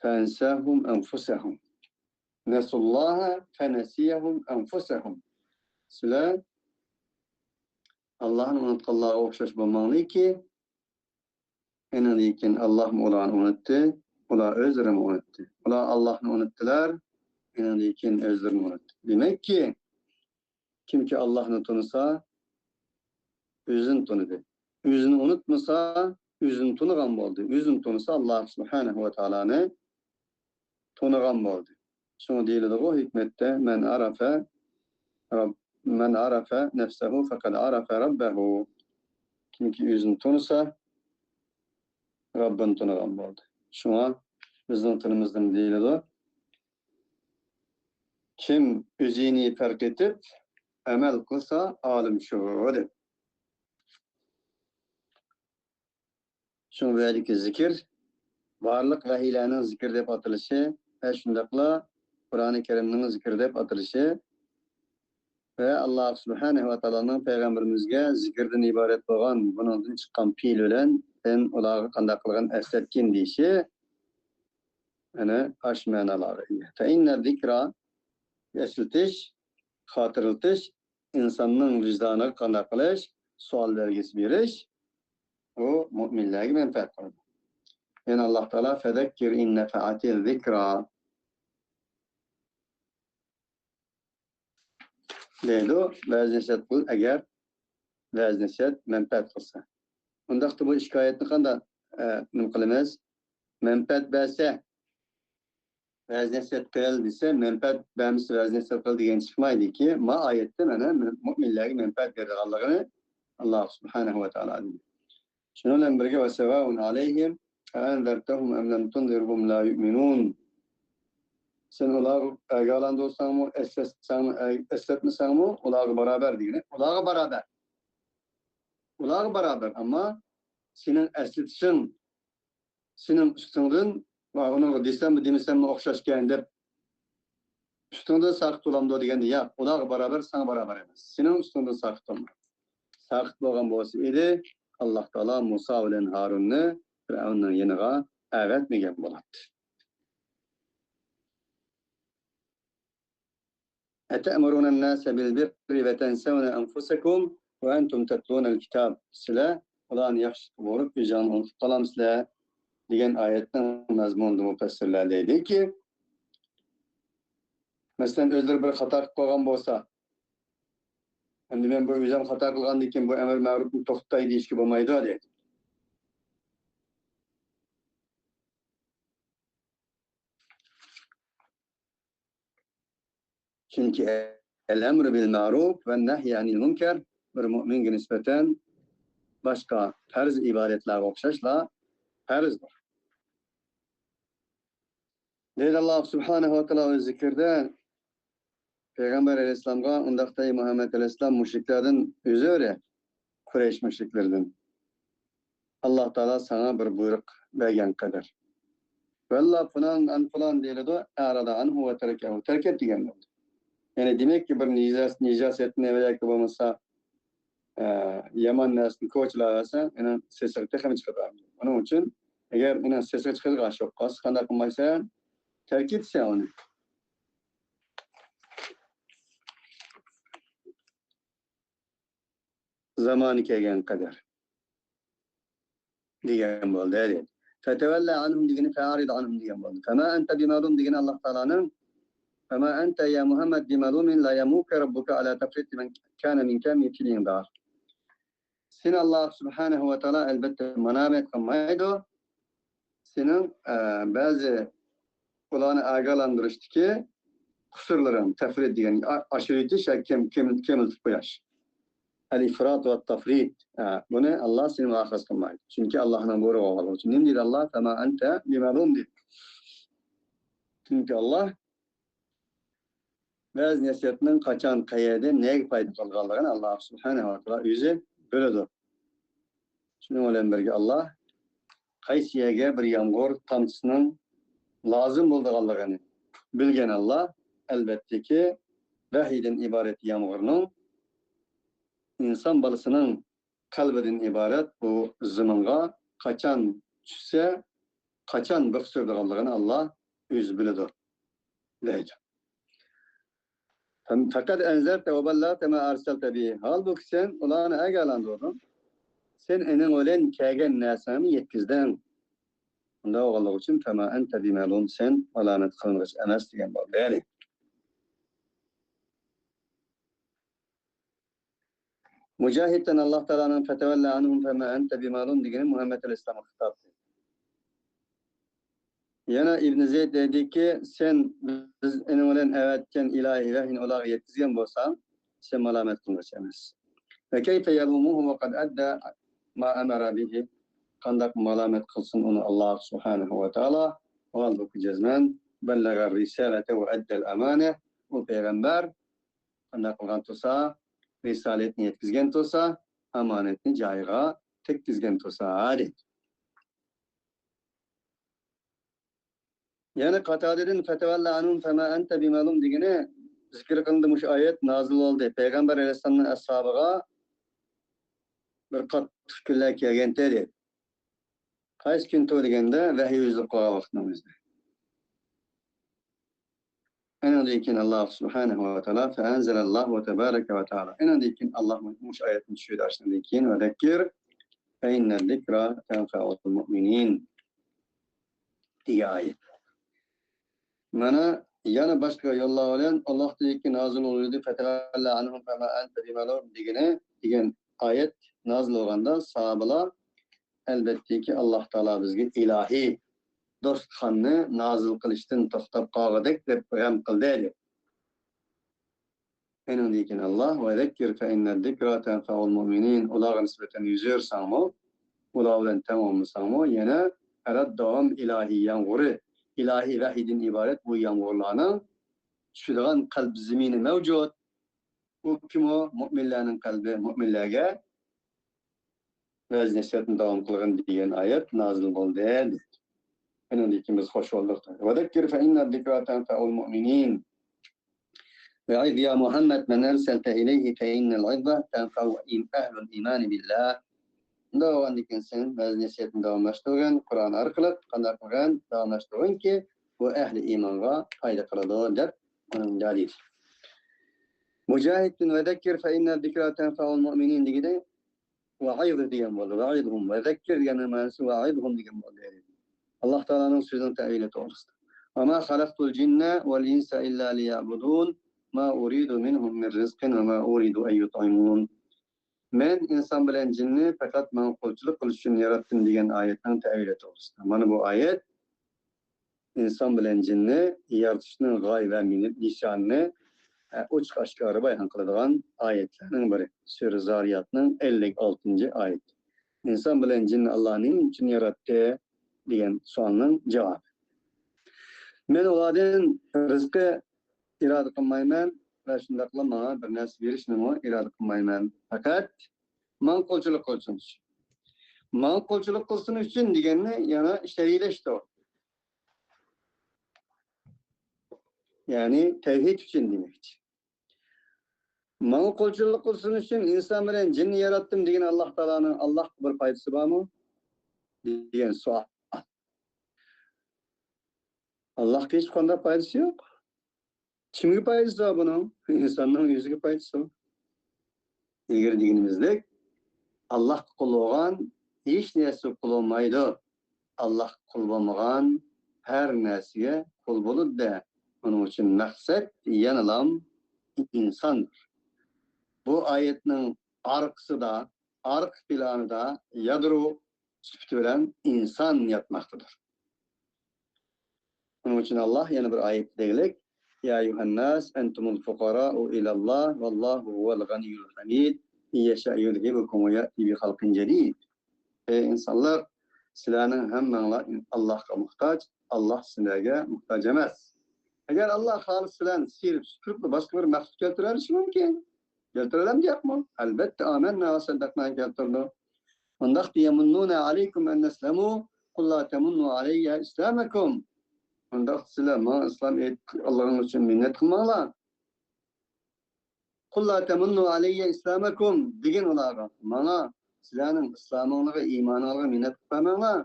فأنساهم أنفسهم. نسوا الله فنسيهم أنفسهم. سىلەر ئاللاھنى ئۇنتقانلارغا ئوخشاش بولماڭلاركى، ئېنىڭدىن كېيىن ئاللاھمۇ ئۇلارنى ئۇنتتى، ئۇلار ئۆزلىرىمۇ ئۇنتتى. ئۇلار ئاللاھنى ئۇنتتىلار، ئېنىڭدىن كېيىن ئۆزلىرىمۇ ئۇنتتى. دېمەككى، كىمكى ئاللاھنى تونۇسا، ئۆزىنى تونۇدى. ئۆزىنى ئۇنتمىسا، ئۆزىنى تونۇغان بولدى. ئۆزىنى تونۇسا، ئاللاھ سۇبھانەھۇ ۋە تائالانى تونۇغان بولدى. شۇڭا دېيىلىدىغۇ ھېكمەتتە، مەن ئارافە رەب-، مەن ئارافە نەفسەھۇ فەقەد ئارافە رەببەھۇ. كىمكى ئۆزىنى تونۇسا، رەببىنى تونۇغان بولدى. شۇڭا بىزنىڭ تىلىمىزدىن دېيىلىدۇ، كىم ئۆزىنى پەرق ئېتىپ ئەمەل قىلسا، ئالىم شۇ، دەپ. شۇ يەردىكى زىكىر بارلىق ۋەھىيلەرنىڭ زىكرى دەپ ئاتىلىشى ۋە شۇنداقلا قۇرئانى كەرىمنىڭ زىكرى دەپ ئاتىلىشى ۋە ئاللا سۇبھانەھۇ ۋە تائالانىڭ پەيغەمبىرىمىزگە زىكىردىن ئىبارەت بولغان بۇنىڭدىن چىققان پېئىل بىلەن سەن ئۇلارغا قانداق قىلغان ئەسلەتكىن دېيىشى، يەنى ئاشۇ مەنىلەرگە ئىگە. فەئىننە زىكرا، ئەسلىتىش، خاتىرىلىتىش، ئىنساننىڭ ۋىجدانىغا قانداق قىلىش، سوئال بەلگىسى بېرىش، ئۇ مۆمىنلەرگە مەنپەئەت قىلىدۇ. يەنە ئاللا تائالا فەزەككىر ئىن نەفەئەتىز زىكرا دەيدۇ، ۋەز نەسىھەت قىل، ئەگەر ۋەز نەسىھەت مەنپەئەت قىلسا. ئۇنداقتا بۇ ئىككى ئايەتنى قانداق، ئە، نېمە قىلىمىز؟ مەنپەئەت بەرسە، ۋەز نەسىھەت قىل دېسە، مەنپەئەت بەرمىسە، ۋەز نەسىھەت قىل دېگەن چىقمايدۇكى، ما ئايەتتە مانا مۆمىنلەرگە مەنپەئەت بېرىدىغانلىقىنى ئاللا سۇبھانەھۇ ۋە تائالا دېدى. شۇنىڭ بىلەن بىرگە، ۋە سەۋائۇن ئەلەيھىم ئەئەنزەرتەھۇم ئەم لەم تۇنزىرھۇم لا يۇئمىنۇن. سەن ئۇلارغا ئاگاھلاندۇرساڭمۇ، ئەسلەتسەڭمۇ، ئەسلەتمىسەڭمۇ، ئۇلارغا باراۋەر دېگىنى. ئۇلارغا باراۋەر. ئۇلارغا باراۋەر. ئەمما سېنىڭ ئەسلىتىشىڭ، سېنىڭ ئۈستۈڭدىن، ۋە ئۇنىڭغا دېسەممۇ، دېمىسەممۇ ئوخشاشكەن دەپ، ئۈستۈڭدىن ساقىت بولامدۇ دېگەندە، ياق، ئۇلارغا باراۋەر، ساڭا باراۋەر ئەمەس. سېنىڭ ئۈستۈڭدىن ساقىت بولمايدۇ. ساقىت بولغان بولسا ئىدى، ئاللا تائالا مۇسا بىلەن ھارۇننى پىرئەۋننىڭ يېنىغا ئەۋەتمىگەن بولاتتى. أتأمرون الناس بالبر وتنسون أنفسكم وأنتم تتلون الكتاب. سىلەر ئۇلارنى ياخشىلىققا بۇيرۇپ، ئۆزۈڭلارنى ئۇنتۇپ قالامسىلەر؟ دېگەن ئايەتنىڭ مەزمۇنىدا مۇپەسسىرلەر دەيدۇكى، مەسىلەن، ئۆزلىرى بىر خاتا قىلىپ قالغان بولسا، ئەمدى مەن بۇ ئۆزۈم خاتا قىلغاندىن كېيىن بۇ ئەمر مەرۇپنى توختىتاي دېيىشكە بولمايدۇ، دەيدۇ. چۈنكى ئەل ئەمرۇ بىل مەرۇپ ۋە نەھيى ئەنىل مۇنكەر بىر مۆمىنگە نىسبەتەن باشقا پەرز ئىبادەتلەرگە ئوخشاشلا پەرزدۇر. دەيدۇ ئاللا سۇبھانەھۇ ۋە تائالا ئۆز زىكرىدە پەيغەمبەر ئەلەيھىسسالامغا، ئۇنداقتا ئەي مۇھەممەد ئەلەيھىسسالام، مۇشرىكلەردىن ئۆزۈۋېرە، قۇرەيش مۇشرىكلىرىدىن. ئاللا تائالا ساڭا بىر بۇيرۇق بەرگەن قەدەر. ۋەللا پۇلان ئەن پۇلان دېيىلىدۇ، ئەرەدە ئەنھۇ ۋە تەرەكەھۇ، تەرك ئەت دېگەن بولدى. يەنى دېمەككى، بىر نىجاس-، نىجاسەتنى ۋە ياكى بولمىسا، ئە، يامان نەرسىنى كوچىلاۋەرسە، ئۇنىڭ سېسىقى تېخىمۇ چىقىدۇ. ئۇنىڭ ئۈچۈن، ئەگەر ئۇنىڭ سېسىقى چىقىدىغان ئىش بولۇپ قالسا، قانداق قىلمايسەن؟ تەرك ئېتىسەن ئۇنى. زامانى كەلگەن قەدەر دېگەن بولدى. فەتەۋەللە ئەنھۇم دېگىنى فەئەرىد ئەنھۇم دېگەن بولدى. فەما ئەنتە بىمەلۇم دېگىنى ئاللا تائالانىڭ، فەما ئەنتە يا مۇھەممەد بىمەلۇمىن لا يەلۇمۇكە رەببۇكە ئەلا تەفرىتى مەن كانە مىنكە مىن فىئلىن دار. سېنى ئاللا سۇبھانەھۇ ۋە تائالا ئەلبەتتە مالامەت قىلمايدۇ. سېنىڭ، ئە، بەزى ئۇلارنى ئاگاھلاندۇرۇشتىكى قۇسۇرلىرىڭ، تەفرىت دېگەن، ئا-، ئاشۇرۇۋېتىش ياكى كەم-، كەم-، كېمىلتىپ قويۇش. ئەل ئىفرات ۋە تەفرىت. ئە، بۇنى ئاللا سېنى مۇئاخەزە قىلمايدۇ. چۈنكى ئاللانىڭ بۇيرۇقى بولغانلىقى ئۈچۈن. نېمە دېدى ئاللا؟ فەما ئەنتە بىمەلۇم دېدى. چۈنكى ئاللا ۋەز نەسىھەتنىڭ قاچان، قەيەردە، نەگە پايدا قىلىدىغانلىقىنى ئاللا سۇبھانەھۇ ۋە تائالا ئۆزى بىلىدۇ. شۇنىڭ بىلەن بىرگە، ئاللا قايسى يەرگە بىر يامغۇر تامچىسىنىڭ لازىم بولىدىغانلىقىنى بىلگەن ئاللا، ئەلۋەتتىكى، ۋەھىيدىن ئىبارەت يامغۇرنىڭ ئىنسان بالىسىنىڭ قەلبىدىن ئىبارەت بۇ زېمىنغا قاچان چۈشسە، قاچان بىخ سۈرىدىغانلىقىنى ئاللا ئۆزى بىلىدۇ، دەيدۇ. فەقەد ئەنزەرتە ۋە بەللەغتە مە ئەرسەلتە بىھى. ھالبۇكى، سەن ئۇلارنى ئاگاھلاندۇردۇڭ. سەن ئېنىڭ بىلەن كەلگەن نەرسەڭنى يەتكۈزدۈڭ. ئۇنداق بولغانلىقى ئۈچۈن، فەما ئەنتە بىمەلۇم، سەن مالامەت قىلىنغۇچى ئەمەس، دېگەن بولدى. يەنى، مۇجاھىدتىن ئاللا تائالانىڭ فەتەۋەللە ئەنھۇم فەما ئەنتە بىمەلۇم دېگىنى مۇھەممەد ئەلەيھىسسالامغا خىتاب. يەنە ئىبن زەيد دەيدىكى، سەن بىز ئېنىڭ بىلەن ئەۋەتكەن ئىلاھىي ۋەھيىنى ئۇلارغا يەتكۈزگەن بولساڭ، سەن مالامەت قىلغۇچى ئەمەس. ۋە كەيفە يەلۇمۇھۇ ۋە قەد ئەددە ما ئەمەرە بىھى. قانداق مالامەت قىلسۇن ئۇنى ئاللاھ سۇبھانەھۇ ۋە تائالا؟ ھالبۇكى، جەزمەن، بەللەغە رىسالەتە ۋە ئەددەل ئامانە، ئۇ پەيغەمبەر قانداق قىلغان تۇرسا، رىسالەتنى يەتكۈزگەن تۇرسا، ئامانەتنى جايىغا تەگكۈزگەن تۇرسا، دەيدۇ. يەنە قاتادىدىن «فتول عنهم فما أنت بملوم» دېگىنى، زىكىر قىلىندى، مۇشۇ ئايەت نازىل بولدى. پەيغەمبەر ئەلەيھىسسالامنىڭ ئەسھابىغا بىر قاتتىق كۈنلەر كەلگەنتى، دەيدۇ. قايسى كۈنتۇ دېگەندە، ۋەھىي ئۈزۈلۈپ قالغان ۋاقىتنىڭ ئۆزىدە. ئۇنىڭدىن كېيىن ئاللاھ سۇبھانەھۇ ۋە تائالا، فەئەنزەلەللاھۇ تەبارەكە ۋە تائالا. ئۇنىڭدىن كېيىن ئاللاھ مۇشۇ ئايەتنى چۈشۈردى، ئاشۇنىڭدىن كېيىن، ۋەزەككىر فەئىننەز زىكرا تەنفەئۇل مۇئمىنىن دېگەن ئايەت. مانا يەنە باشقا يوللار بىلەن ئاللاھتىن كېيىن نازىل بولدى، فتول عنهم فما أنت بملوم دېگىنى، دېگەن ئايەت نازىل بولغاندا، ساھابىلار ئەلۋەتتىكى، ئاللاھ تائالا بىزگە ئىلاھىي دوستخاننى نازىل قىلىشتىن توختاپ قالغۇدەك دەپ غەم قىلدى، دەيدۇ. ئۇنىڭدىن كېيىن ئاللاھ، ۋەزەككىر فەئىننەز زىكرا تەنفەئۇل مۇئمىنىن، ئۇلارغا نىسبەتەن يۈز ئۆرسەڭمۇ، ئۇلار بىلەن تەڭ بولمىساڭمۇ، يەنە ئەلەت داۋام ئىلاھىي يامغۇرى، ئىلاھىي ۋەھىيدىن ئىبارەت بۇ يامغۇرلارنىڭ چۈشىدىغان قەلب زېمىنى مەۋجۇت. ئۇ كىمۇ؟ مۇئمىنلارنىڭ قەلبى، مۇئمىنلارغا ۋەز نەسىھەتنى داۋام قىلغىن دېگەن ئايەت نازىل بولدى، دەيدۇ. ئۇنىڭدىن كېيىن بىز خوش بولدۇق. ۋەزەككىر فەئىننەز زىكرا تەنفەئۇل مۇئمىنىن. وأعظ يا محمد من أرسلت إليه فإن العظة تنفع أهل الإيمان بالله. شۇنداق بولغاندىكىن سەن ۋەز نەسىھەتنى داۋاملاشتۇرغىن، قۇرئان ئارقىلىق قانداق قىلغىن؟ داۋاملاشتۇرغىنكى، بۇ ئەھلى ئىمانغا پايدا قىلىدۇ، دەپ ئۇنىڭ دەلىلى. مۇجاھىدتىن ۋەزەككىر فەئىننەز زىكرا تەنفەئۇل مۇئمىنىن دېگىنى، ۋەئىزھ دېگەن بولدى. ۋەئىزھۇم، ۋەزەككىر دېگەننىڭ مەنىسى ۋەئىزھۇم دېگەن بولدى. ئاللاھ تائالانىڭ سۆزىنىڭ تەۋىلى توغرىسىدا. وما خلقت الجن والإنس إلا ليعبدون ما أريد منهم من رزق وما أريد أن يطعمون. مەن ئىنسان بىلەن جىننى پەقەت ماڭا قۇلچىلىق قىلىش ئۈچۈن ياراتتىم دېگەن ئايەتنىڭ تەۋىلى توغرىسىدا. مانا بۇ ئايەت ئىنسان بىلەن جىننى يارىتىشنىڭ غايە ۋە مىننەت نىشانىنى، ئە، ئوچۇق ئاشكارا بايان قىلىدىغان ئايەتلەرنىڭ بىرى. سۈرە زارىياتنىڭ ئەللىك ئالتىنچى ئايىتى. ئىنسان بىلەن جىننى ئاللاھ نېمە ئۈچۈن ياراتتى دېگەن سوئالنىڭ جاۋابى. مەن ئۇلاردىن رىزقى ئىرادە قىلمايمەن ۋە شۇنداقلا ماڭا بىر نەرسە بېرىشنىمۇ ئىرادە قىلمايمەن. پەقەت ماڭا قۇلچىلىق قىلسۇن ئۈچۈن. ماڭا قۇلچىلىق قىلسۇن ئۈچۈن دېگەننى يەنە شەرھلەشتۇر. يەنى تەۋھىد ئۈچۈن دېمەكچى. ماڭا قۇلچىلىق قىلسۇن ئۈچۈن ئىنسان بىلەن جىننى ياراتتىم دېگەن ئاللاھ تائالانىڭ ئاللاھقا بىر پايدىسى بارمۇ؟ دېگەن سوئال. ئاللاھقا ھېچقانداق پايدىسى يوق. كىمگە پايدىسى بار بۇنىڭ؟ ئىنساننىڭ ئۆزىگە پايدىسى بار. ئىلگىرى دېگىنىمىزدەك، ئاللاھقا قۇل بولغان ھېچ نەرسىگە قۇل بولمايدۇ. ئاللاھقا قۇل بولمىغان ھەر نەرسىگە قۇل بولىدۇ-دە. ئۇنىڭ ئۈچۈن مەقسەت يەنىلا ئىنساندۇر. بۇ ئايەتنىڭ ئارقىسىدا، ئارقا پىلانىدا يادرو سۈپىتى بىلەن ئىنسان ياتماقتىدۇر. ئۇنىڭ ئۈچۈن ئاللاھ يەنە بىر ئايەتتە دېگۈدەك، يا أيها الناس أنتم الفقراء إلى الله والله هو الغني الحميد إن يشأ يذهبكم ويأت بخلق جديد. ئەي ئىنسانلار، سىلەرنىڭ ھەممەڭلار ئاللاھقا موھتاج، ئاللاھ سىلەرگە موھتاج ئەمەس. ئەگەر ئاللاھ خالىسا سىلەرنى سىيرىپ سۈپۈرۈپلا باشقا بىر مەخلۇق كەلتۈرەلىشى مۇمكىن. كەلتۈرەلەمدى ياقمۇ؟ ئەلۋەتتە، آمنا ۋە سەددەقنا كەلتۈرىدۇ. ئۇنداقتا يمنون عليكم أن أسلموا قل لا تمنوا علي إسلامكم. ئۇنداقتا سىلەر ماڭا ئىسلام ئېيتقانلىقىڭ ئۈچۈن مىننەت قىلماڭلار. قل لا تمنوا علي إسلامكم دېگىن ئۇلارغا. ماڭا سىلەرنىڭ ئىسلامىڭلارغا، ئىمانىڭلارغا مىننەت قىلىپ بەرمەڭلار.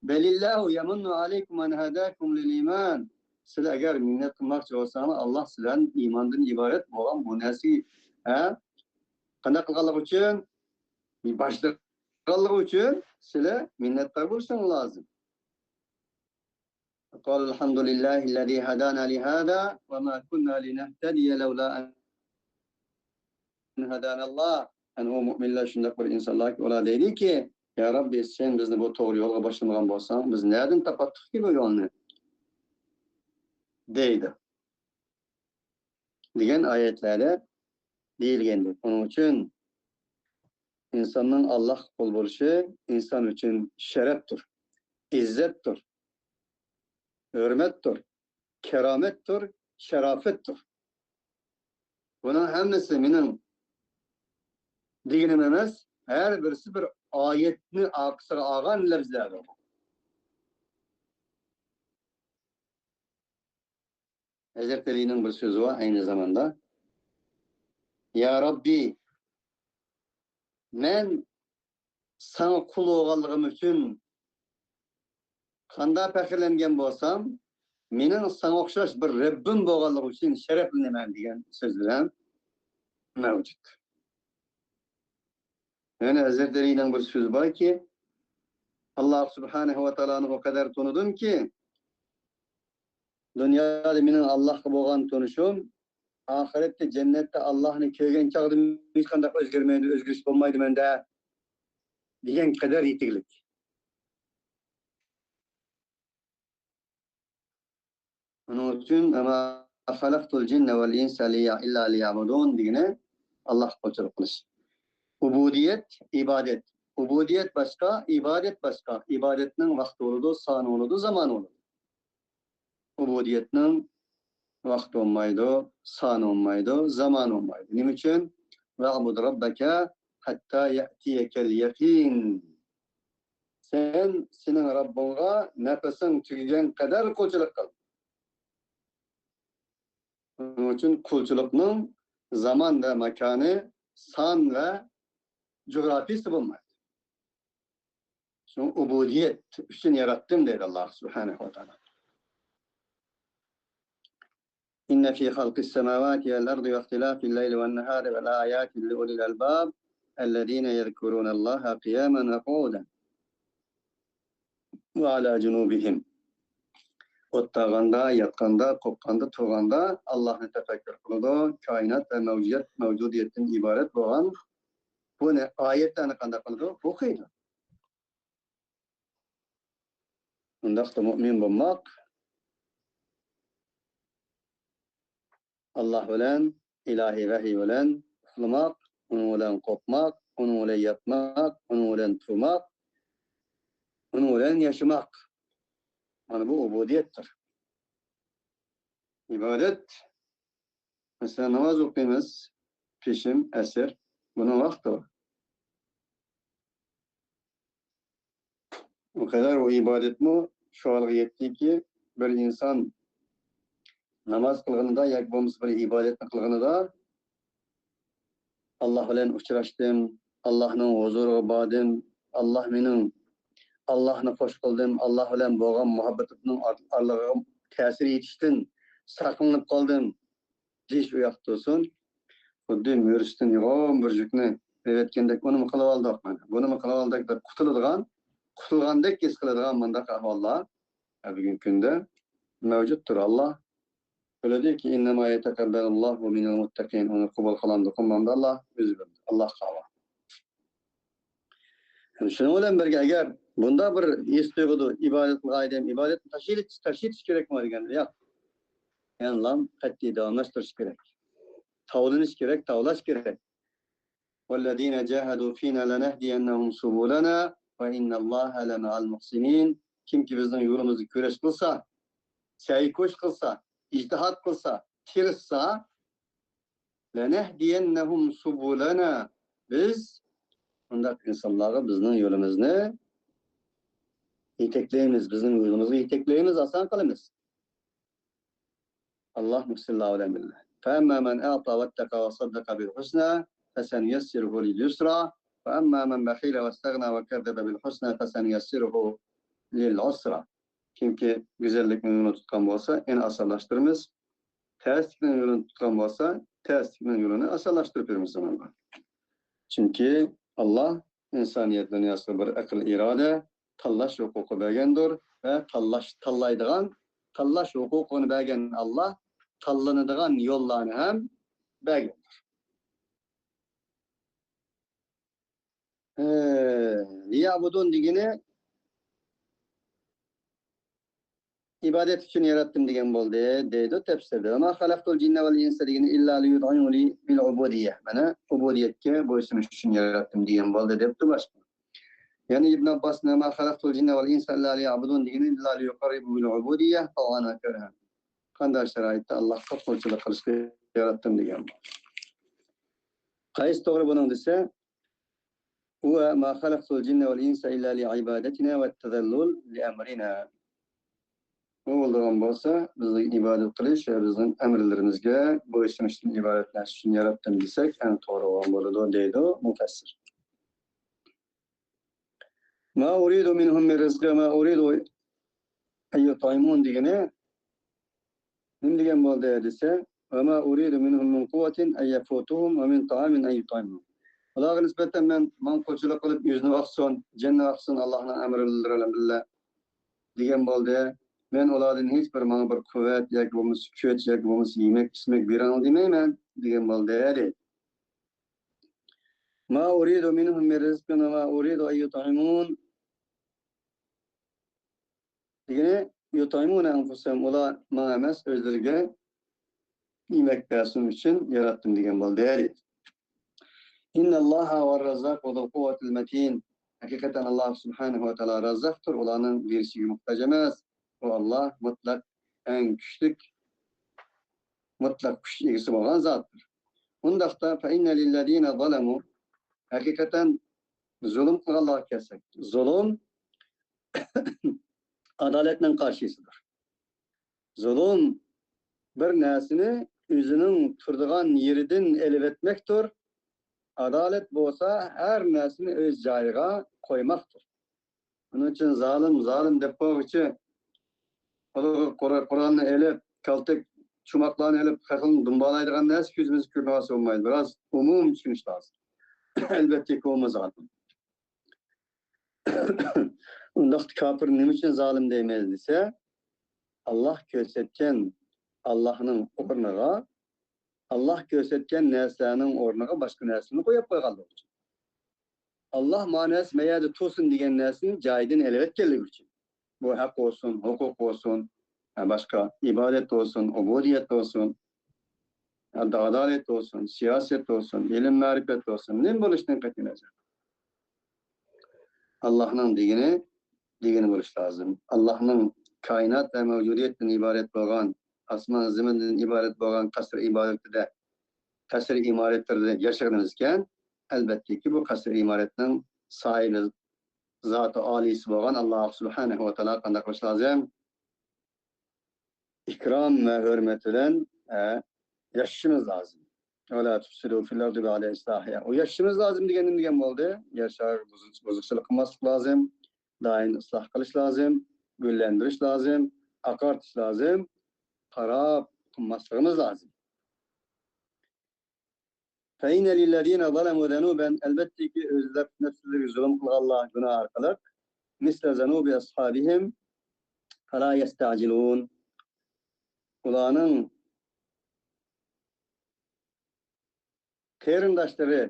بل الله يمن عليكم أن هداكم للإيمان. سىلەر ئەگەر مىننەت قىلماقچى بولساڭلار، ئاللاھ سىلەرنى ئىماندىن ئىبارەت بولغان بۇ نەرسىگە، ھە، قانداق قىلغانلىقى ئۈچۈن، باشلىغانلىقى ئۈچۈن سىلەر مىننەتدار بولۇشۇڭلار لازىم. قالوا الحمد لله الذي هدانا لهذا وما كنا لنهتدي لولا أن هدانا الله. يەنى ئۇ مۇئمىنلار شۇنداق بىر ئىنسانلاركى، ئۇلار دەيدۇكى، يا رەببى، سەن بىزنى بۇ توغرا يولغا باشلىمىغان بولساڭ، بىز نەدىن تاپاتتۇقكى بۇ يولنى؟ دەيدۇ. دېگەن ئايەتلەردە دېيىلگەندەك. ئۇنىڭ ئۈچۈن ئىنساننىڭ ئاللاھقا قۇل بولۇشى ئىنسان ئۈچۈن شەرەپتۇر، ئىززەتتۇر، ھۆرمەتتۇر، كارامەتتۇر، شاراپەتتۇر. بۇنىڭ ھەممىسى مېنىڭ دېگىنىم ئەمەس، ھەر بىرسى بىر ئايەتنى ئارقىسىغا ئالغان لەپزلەردۇر. ھەزرىتى ئەلىنىڭ بىر سۆزى بار ئەينى زاماندا. يا ربي، مەن ساڭا قۇل بولغانلىقىم ئۈچۈن قانداق پەخىرلەنگەن بولسام، مېنىڭ ساڭا ئوخشاش بىر رەببىم بولغانلىقى ئۈچۈن شەرەپلىنىمەن دېگەن سۆزلىرى ھەم مەۋجۇت. يەنە ھەزرىتى ئەلىنىڭ بىر سۆزى باركى، ئاللاھ سۇبھانەھۇ ۋە تائالانى ئۇ قەدەر تونۇدۇمكى، دۇنيادا مېنىڭ ئاللاھقا بولغان تونۇشۇم ئاخىرەتتە جەننەتتە ئاللاھنى كۆرگەن چاغدىمۇ ھېچقانداق ئۆزگەرمەيدۇ، ئۆزگىرىش بولمايدۇ مەندە دېگەن قەدەر يېتىگلىك. ئۇنىڭ ئۈچۈن «وما خلقت الجن والإنس إلا ليعبدون» دېگىنى ئاللاھقا قۇلچىلىق قىلىش. ئۇبۇدىيەت، ئىبادەت. ئۇبۇدىيەت باشقا، ئىبادەت باشقا. ئىبادەتنىڭ ۋاقتى بولىدۇ، سانى بولىدۇ، زامانى بولىدۇ. ئۇبۇدىيەتنىڭ ۋاقتى بولمايدۇ، سانى بولمايدۇ، زامانى بولمايدۇ. نېمە ئۈچۈن؟ «واعبد ربك حتى يأتيك اليقين». سەن سېنىڭ رەببىڭغا نەپىسىڭ تۈگىگەن قەدەر قۇلچىلىق قىل. شۇنىڭ ئۈچۈن قۇلچىلىقنىڭ زامان ۋە ماكانى، سان ۋە جۇغراپىيىسى بولمايدۇ. شۇڭا ئۇبۇدىيەت ئۈچۈن ياراتتىم دەيدۇ ئاللاھ سۇبھانەھۇ ۋە تائالا. إن في خلق السماوات والأرض واختلاف الليل والنهار لآيات لأولي الألباب الذين يذكرون الله قياما وقعودا وعلى جنوبهم. ئوتتاغاندا، ياتقاندا، قوپقاندا، تۇرغاندا ئاللاھنى تەپەككۇر قىلىدۇ. كائىنات ۋە مەۋجۇدىيەت، مەۋجۇدىيەتتىن ئىبارەت بولغان بۇنى، ئايەتلەرنى قانداق قىلىدۇ؟ ئوقۇيدۇ. ئۇنداقتا مۇئمىن بولماق، ئاللاھ بىلەن، ئىلاھىي ۋەھىي بىلەن ئۇخلىماق، ئۇنىڭ بىلەن قوپماق، ئۇنىڭ بىلەن ياتماق، ئۇنىڭ بىلەن تۇرماق، ئۇنىڭ بىلەن ياشىماق. مانا بۇ ئۇبۇدىيەتتۇر. ئىبادەت، مەسىلەن، ناماز ئوقۇيمىز، پېشىن، ئەسىر، بۇنىڭ ۋاقتى بار. ئۇ قەدەر ئۇ ئىبادەتمۇ شۇ ھالغا يەتتىكى، بىر ئىنسان ناماز قىلغىنىدا ياكى بولمىسا بىر ئىبادەتنى قىلغىنىدا، «ئاللاھ بىلەن ئۇچراشتىم، ئاللاھنىڭ ھۇزۇرىغا باردىم، ئاللاھ مېنىڭ، ئاللاھنى خوش قىلدىم، ئاللاھ بىلەن بولغان مۇھەببىتىمنىڭ ئار-، ئارىلىقىغا تەسىر يېتىشتىن ساقلىنىپ قالدىم» دېيىش ئۇ ياقتا تۇرسۇن. خۇددى مۈرىسىدىن يوغان بىر يۈكنى ئېلىۋەتكەندەك، ئۇنىمۇ قىلىۋالدۇق، مانا، بۇنىمۇ قىلىۋالدۇق دەپ قۇتۇلىدىغان، قۇتۇلغاندەك ھېس قىلىدىغان مۇنداق ئەھۋاللار، ھە، بۈگۈنكى كۈندە مەۋجۇتتۇر. ئاللاھ بىلىدۇكى، «إنما يتقبل الله من المتقين». ئۇنى قوبۇل قىلامدۇ، قىلمامدۇ، ئاللاھ ئۆزى بىلىدۇ. ئاللاھقا ھاۋالە. شۇنىڭ بىلەن بىرگە، ئەگەر بۇنداق بىر ھېس تۇيغۇدا ئىبادەت قىلغان ئادەم ئىبادەتنى تاشلىۋېتىش، تاشلىۋېتىش كېرەكمۇ دېگەندە، ياق. يەنىلا قەتئىي داۋاملاشتۇرۇش كېرەك. تاۋلىنىش كېرەك، تاۋلاش كېرەك. «والذين جاهدوا فينا لنهدينهم سبلنا وإن الله لمع المحسنين». كىمكى بىزنىڭ يولىمىزدا كۈرەش قىلسا، سەي-كۈچ قىلسا، ئىجتىھاد قىلسا، تىرىشسا، «لنهدينهم سبلنا». بىز ئۇنداق ئىنسانلارغا بىزنىڭ يولىمىزنى يېتەكلەيمىز، بىزنىڭ يولىمىزغا يېتەكلەيمىز، ئاسان قىلىمىز. ئاللاھ مۇھسىنلار بىلەن بىللە. «فأما من أعطى واتقى وصدق بالحسنى فسنيسره لليسرى وأما من بخل واستغنى وكذب بالحسنى فسنيسره للعسرى». كىمكى گۈزەللىكنىڭ يولىنى تۇتقان بولسا، يەنە ئاسانلاشتۇرىمىز. تەسلىكنىڭ يولىنى تۇتقان بولسا، تەسلىكنىڭ يولىنى ئاسانلاشتۇرۇپ بېرىمىز ئۇنىڭغا. چۈنكى ئاللاھ ئىنسانىيەت دۇنياسىغا بىر ئەقىل، ئىرادە، تاللاش ھوقۇقى بەرگەندۇر ۋە تاللاش، تاللايدىغان، تاللاش ھوقۇقىنى بەرگەن ئاللاھ تاللىنىدىغان يوللارنى ھەم بەرگەندۇر. ئى، «ليعبدون» دېگىنى ئىبادەت ئۈچۈن ياراتتىم دېگەن بولدى، دەيدۇ تەپسىردە. «ۋە ما خەلەقتۇل جىننە ۋەل ئىنسە» دېگىنى «ئىللا لىيۇتئىمۇنى بىل ئۇبۇدىيە». مانا، ئۇبۇدىيەتكە بويسۇنۇش ئۈچۈن ياراتتىم دېگەن بولدى، دەپتۇ باشقا. يەنە ئىبن ئابباس «ما خەلەقتۇل جىننە ۋەل ئىنسە ئىللا لىيەبۇدۇن» دېگىنى «ئىللا لىيۇقەررىبۇنى بىل ئۇبۇدىيە تەۋئان ۋە كەرھەن». قانداق شارائىتتا ئاللاھقا قۇلچىلىق قىلىشقا ياراتتىم دېگەن بولدى. قايسى توغرا بۇنىڭ دېسە، «ھۇۋە ما خەلەقتۇل جىننە ۋەل ئىنسە ئىللا لىئىبادەتىنا ۋەتتەزەللۇل لىئەمرىنا». بۇ بولىدىغان بولسا، بىزنىڭ ئىبادەت قىلىش ۋە بىزنىڭ ئەمىرلىرىمىزگە بويسۇنۇشتىن ئىبارەت نەرسە ئۈچۈن ياراتتىم دېسەك، ئەڭ توغرا بولغان بولىدۇ، دەيدۇ مۇپەسسىر. «ما ئۇرىدۇ مىنھۇم مىن رىزقىن ۋە ما ئۇرىدۇ ئەن يۇتئىمۇن» دېگىنى نېمە دېگەن بولدى دېسە، «ۋە ما ئۇرىدۇ مىنھۇم مىن قۇۋۋەتىن ئەن يەفۇتۇھۇم ۋە مىن تائامىن ئەن يۇتئىمۇن». ئۇلارغا نىسبەتەن مەن ماڭا قۇلچىلىق قىلىپ، يۈزنى ئاقسۇن، جېنىنى ئاقسۇن، ئاللاھنىڭ ئەمرى بىلەن بىللە دېگەن بولدى. مەن ئۇلاردىن ھېچ بىر ماڭا بىر قۇۋۋەت ياكى بولمىسا كۈچ ياكى بولمىسا يېمەك ئىچمەك بېرىڭ دېمەيمەن دېگەن بولدى، دەيدۇ. «ما ئۇرىدۇ مىنھۇم مىن رىزقىن ۋە ما ئۇرىدۇ ئەن يۇتئىمۇن» دېگىنى، «يۇتئىمۇنە ئەنفۇسەھۇم»، ئۇلار ماڭا ئەمەس، ئۆزلىرىگە يېمەك بەرسۇن ئۈچۈن ياراتتىم دېگەن بولدى. «ئىننەللاھە ھۇۋەر رەززاقۇ زۇل قۇۋۋەتىل مەتىن». ھەقىقەتەن ئاللاھ سۇبھانەھۇ ۋە تائالا رەززاقتۇر، ئۇلارنىڭ بېرىشىگە موھتاج ئەمەس. ئۇ ئاللاھ مۇتلەق ئەڭ كۈچلۈك، مۇتلەق كۈچ ئىگىسى بولغان زاتتۇر. ئۇنداقتا، فەئىننە لىللەزىنە زەلەمۇ، ھەقىقەتەن زۇلۇم قىلغانلارغا كەلسەك، زۇلۇم ئادالەتنىڭ قارشىسىدۇر. زۇلۇم بىر نەرسىنى ئۆزىنىڭ تۇرىدىغان يېرىدىن ئېلىۋەتمەكتۇر. ئادالەت بولسا ھەر نەرسىنى ئۆز جايىغا قويماقتۇر. شۇنىڭ ئۈچۈن زالىم، زالىم دەپ قويغۇچى، قولىغا قورا-، قورالنى ئېلىپ، كالتەك چوماقلارنى ئېلىپ، خەقنى دۇمبالايدىغان نەرسە كۆزىمىزگە كۆرۈنۈۋالسا بولمايدۇ. بىراز ئومۇمىي چۈشىنىش لازىم. ئەلۋەتتە، كومىزغان. ئۇنداقتا كاپىر نېمە ئۈچۈن زالىم دەيمىز دېسە، ئاللاھ كۆرسەتكەن ئاللاھنىڭ ئورنىغا، ئاللاھ كۆرسەتكەن نەرسىلەرنىڭ ئورنىغا باشقا نەرسىلەرنى قويۇپ قويغانلىقى ئۈچۈن. ئاللاھ ما نەرسە ما يەردە تۇرسۇن دېگەن نەرسىنى جايىدىن ئېلىۋەتكەنلىكى ئۈچۈن. بۇ ھەق بولسۇن، ھوقۇق بولسۇن، ھە، باشقا ئىبادەت بولسۇن، ئۇبۇدىيەت بولسۇن، ھە، ئادالەت بولسۇن، سىياسەت بولسۇن، ئىلىم-مەرىپەت بولسۇن، نېمە بولۇشىدىن قەتئىينەزەر. ئاللاھنىڭ دېگىنى، دېگىنى بولۇشى لازىم. ئاللاھنىڭ كائىنات ۋە مەۋجۇدىيەتتىن ئىبارەت بولغان، ئاسمان زېمىندىن ئىبارەت بولغان قەسرى ئىبادىتىدە، قەسرى ئىمارەتلىرىدە ياشىغىنىمىزكەن، ئەلۋەتتىكى، بۇ قەسرى ئىمارەتنىڭ ساھىبى، زاتى ئالىيسى بولغان ئاللاھ سۇبھانەھۇ ۋە تائالاغا قانداق قىلىش لازىم؟ ئىكرام ۋە ھۆرمەت بىلەن، ئە، ياشىشىمىز لازىم. ۋە لا تۇفسىدۇ فىل ئەردى بەئدە ئىسلاھىھا. ئۇ ياشىشىمىز لازىم دېگەن نېمە دېگەن بولدى؟ يەر شارى بۇزۇق-، بۇزۇقچىلىق قىلماسلىق لازىم. دائىم ئىسلاھ قىلىش لازىم، گۈللەندۈرۈش لازىم، ئاقارتىش لازىم، خاراب قىلماسلىقىمىز لازىم. فَإِنَّ لِلَّذِينَ ظَلَمُوا ذَنُوبًا، ئەلۋەتتىكى، ئۆزلەپ نەپسلىرىگە زۇلۇم قىلغانلار گۇناھ ئارقىلىق، مِسْلَ ذَنُوبِ أَصْحَابِهِمْ فَلَا يَسْتَعْجِلُونَ. ئۇلارنىڭ قېرىنداشلىرى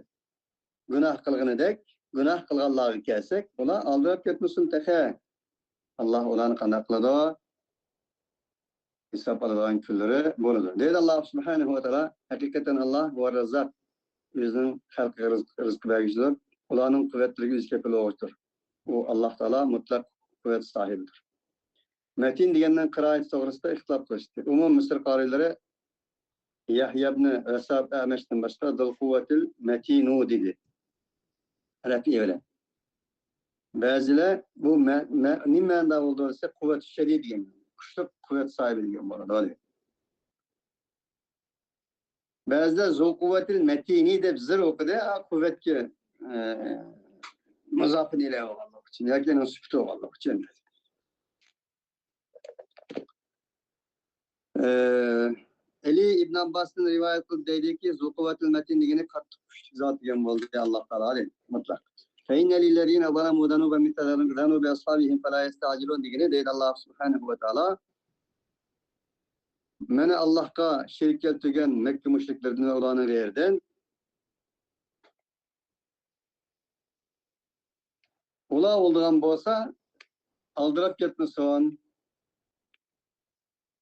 گۇناھ قىلغىنىدەك، گۇناھ قىلغانلارغا كەلسەك، ئۇلار ئالدىراپ كەتمىسۇن تېخى. ئاللاھ ئۇلارنى قانداق قىلىدۇ؟ ھېساب ئالىدىغان كۈنلىرى بولىدۇ. دەيدۇ ئاللاھ سۇبھانەھۇ ۋە تائالا، ھەقىقەتەن ئاللاھ ھۇۋەر رەززاق، ئۆزىنىڭ خەلقىگە رىزىق، رىزىق بەرگۈچىدۇر. ئۇلارنىڭ قۇۋۋەتلىرىگە ئۆزى كەپىل بولغۇچىدۇر. ئۇ ئاللاھ تائالا مۇتلەق قۇۋۋەت ساھىبىدۇر. مەتىن دېگەننىڭ قىرائىتى توغرىسىدا ئىختىلاپ قىلىشتى. ئومۇمەن مىسىر قارىيلىرى يەھيا ئىبنى رەساف ئەمەشتىن باشقا، «زۇل قۇۋۋەتىل مەتىنۇ» دېدى. رەپئى بىلەن. بەزىلەر بۇ مە-، مە-، نېمە مەنىدە بولىدۇ دېسە، «قۇۋۋەتۇ شەدىد» دېگەن. كۈچلۈك قۇۋۋەت ساھىبى دېگەن بولىدۇ. بەزىلەر «زۇل قۇۋۋەتىل مەتىنى» دەپ زىر ئوقۇدى. ئا، قۇۋۋەتكە، ئە، مۇزاپىن ئىلەيھى بولغانلىقى ئۈچۈن ياكى ئۇنىڭ سۈپىتى بولغانلىقى ئۈچۈن. ئە، ئەلى ئىبن ئابباستىن رىۋايەت قىلىپ دەيدىكى، «زۇل قۇۋۋەتىل مەتىن» دېگىنى قاتتىق كۈچلۈك زات دېگەن بولدى ئاللاھ تائالا، دەيدۇ، مۇتلەق. فَإِنَّ لِلَّذِينَ ظَلَمُوا ذَنُوبًا مِثْلَ ذَنُوبِ أَصْحَابِهِمْ فَلَا يَسْتَعْجِلُونَ دېگىنى، دەيدۇ ئاللاھ سۇبھانەھۇ ۋە تائالا. مانا ئاللاھقا شېرىك كەلتۈرگەن مەككە مۇشرىكلىرىدىن ۋە ئۇلارنىڭ غەيرىدىن ئۇلار بولىدىغان بولسا، ئالدىراپ كەتمىسۇن.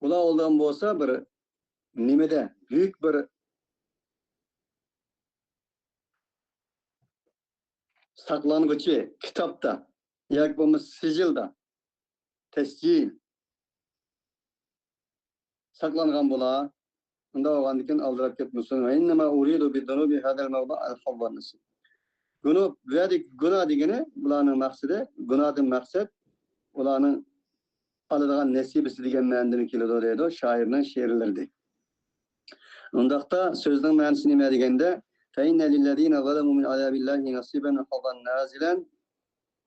ئۇلار ئالدىغان بولسا بىر نېمىدە، بۈيۈك بىر ساقلانغۇچى كىتابتا ياكى بولمىسا سىجىلدا، تەسجىل ساقلانغان بولا. ئۇنداق بولغاندىكىن ئالدىراپ كەتمىسۇن. وإنما أريد بالذنوب هذا الموضع الحظ والنصيب. گۇنۇھ، بۇ يەردىكى گۇناھ دېگىنى، بۇلارنىڭ مەقسىتى، گۇناھتىن مەقسەت ئۇلارنىڭ ئالىدىغان نېسىبىسى دېگەن مەنىدىن كېلىدۇ دەيدۇ شائىرنىڭ شېئىرلىرىدا. ئۇنداقتا سۆزنىڭ مەنىسى نېمە دېگەندە، فإن للذين ظلموا من عذاب الله نصيبا حظا نازلا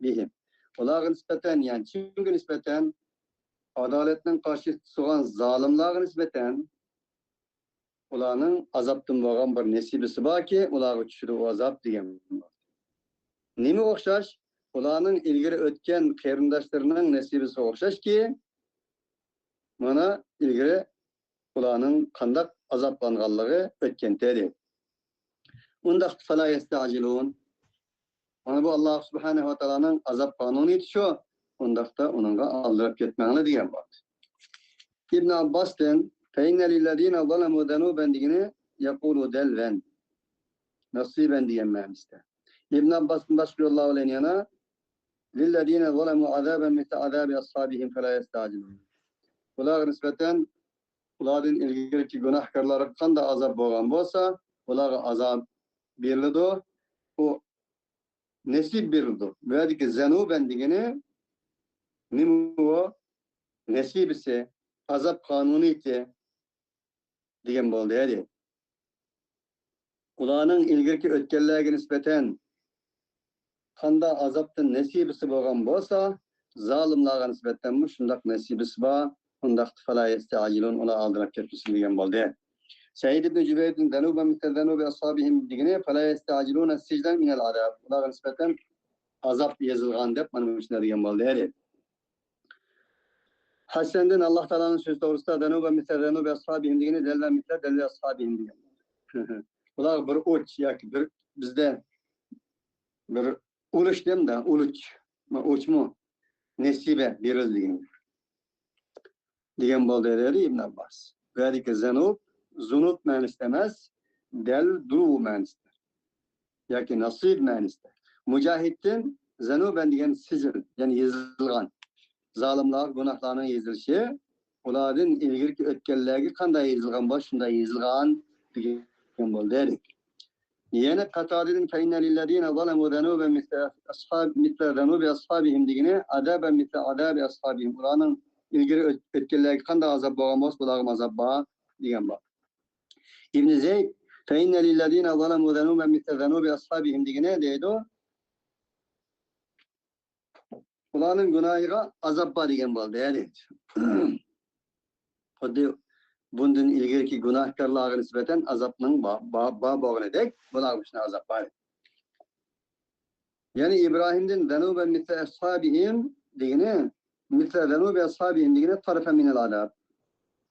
بهم. ئۇلارغا نىسبەتەن، يەنى كىمگە نىسبەتەن؟ ئادالەتنىڭ قارشىسىدا تۇرغان زالىملارغا نىسبەتەن ئۇلارنىڭ ئازابتىن بولغان بىر نېسىبىسى باركى، ئۇلارغا چۈشىدۇ ئۇ ئازاب دېگەن. نېمىگە ئوخشاش؟ ئۇلارنىڭ ئىلگىرى ئۆتكەن قېرىنداشلىرىنىڭ نېسىبىسىگە ئوخشاشكى، مانا ئىلگىرى ئۇلارنىڭ قانداق ئازابلانغانلىقى ئۆتكەنتى دەيدۇ. ئۇنداق فلا يستعجلون. مانا بۇ ئاللا سۇبھانەھۇ ۋە تائالانىڭ ئازاب قانۇنىيىتى شۇ. ئۇنداقتا ئۇنىڭغا ئالدىراپ كەتمەڭلار دېگەن بار. ئىبن ئابباستىن فإن للذين ظلموا ذنوبا دېگىنى يقول دلوا نصيبا دېگەن مەنىسىدە. ئىبن ئابباستىن باشقا يوللار بىلەن يەنە للذين ظلموا عذابا مثل عذاب أصحابهم فلا يستعجلون. بۇلارغا نىسبەتەن ئۇلاردىن ئىلگىرىكى گۇناھكارلارغا قانداق ئازاب بولغان بولسا، ئۇلارغا ئازاب بېرىلىدۇ. ئۇ نېسىپ بېرىلىدۇ. بۇ يەردىكى زەنۇبەن دېگىنى نېمە ئۇ؟ نېسىبىسى، ئازاب قانۇنىيىتى دېگەن بولدى، دەيدۇ. ئۇلارنىڭ ئىلگىرىكى ئۆتكەنلەرگە نىسبەتەن قانداق ئازابتىن نېسىبىسى بولغان بولسا، زالىملارغا نىسبەتەنمۇ شۇنداق نېسىبىسى بار. ئۇنداقتا فلا يستعجلون، ئۇلار ئالدىراپ كەتمىسۇن دېگەن بولدى. سەئىد ئىبن جۇبەيردىن ذنوبا مثل ذنوب أصحابهم دېگىنى فلا يستعجلون سجلا من العذاب. ئۇلارغا نىسبەتەن ئازاب يېزىلغان دەپ مانا مۇشۇنداق دېگەن بولدى. ھەسەندىن ئاللا تائالانىڭ سۆزى توغرىسىدا ذنوبا مثل ذنوب أصحابهم دېگىنى دلوا مثل دلو أصحابهم دېگەن. ئۇلار بىر ئۇچ ياكى بىر، بىزدە بىر ئۇلۇش دەمدە، ئۇلۇچ. ئۇچمۇ؟ نېسىبە بېرىلدى دېگەن. دېگەن بولدى، دېدى ئىبن ئابباس. بۇ يەردىكى زەنۇب، زۇنۇب مەنىسىدە ئەمەس، دەل دۇرۇ مەنىسىدە. ياكى نەسىب مەنىسىدە. مۇجاھىدتىن زەنۇبەن دېگەن سىجىل، يەنى يېزىلغان. زالىملارغا گۇناھلارنىڭ يېزىلىشى، ئۇلاردىن ئىلگىرىكى ئۆتكەنلەرگە قانداق يېزىلغان بولسا، شۇنداق يېزىلغان دېگەن بولدى. يەنە قاتادىدىن فإن للذين ظلموا ذنوبا مثل أصحاب، مثل ذنوب أصحابهم دېگىنى، عذابا مثل عذاب أصحابهم. ئۇلارنىڭ ئىلگىرى ئۆت-، ئۆتكەنلەرگە قانداق ئازاب بولغان بولسا، بۇلارغا ئازاب بار دېگەن بار. ئىبن زەيد فإن للذين ظلموا ذنوبا مثل ذنوب أصحابهم دېگىنى دەيدۇ. ئۇلارنىڭ گۇناھىغا ئازاب بار دېگەن بولدى، يەنى. خۇددى بۇندىن ئىلگىرىكى گۇناھكارلارغا نىسبەتەن ئازابنىڭ با-، با-، بار بولغىنىدەك، بۇلارغا شۇنداق ئازاب بار. يەنى ئىبراھىمدىن ذنوبا مثل أصحابهم دېگىنى، مثل ذنوب أصحابهم دېگىنى طرفا من العذاب.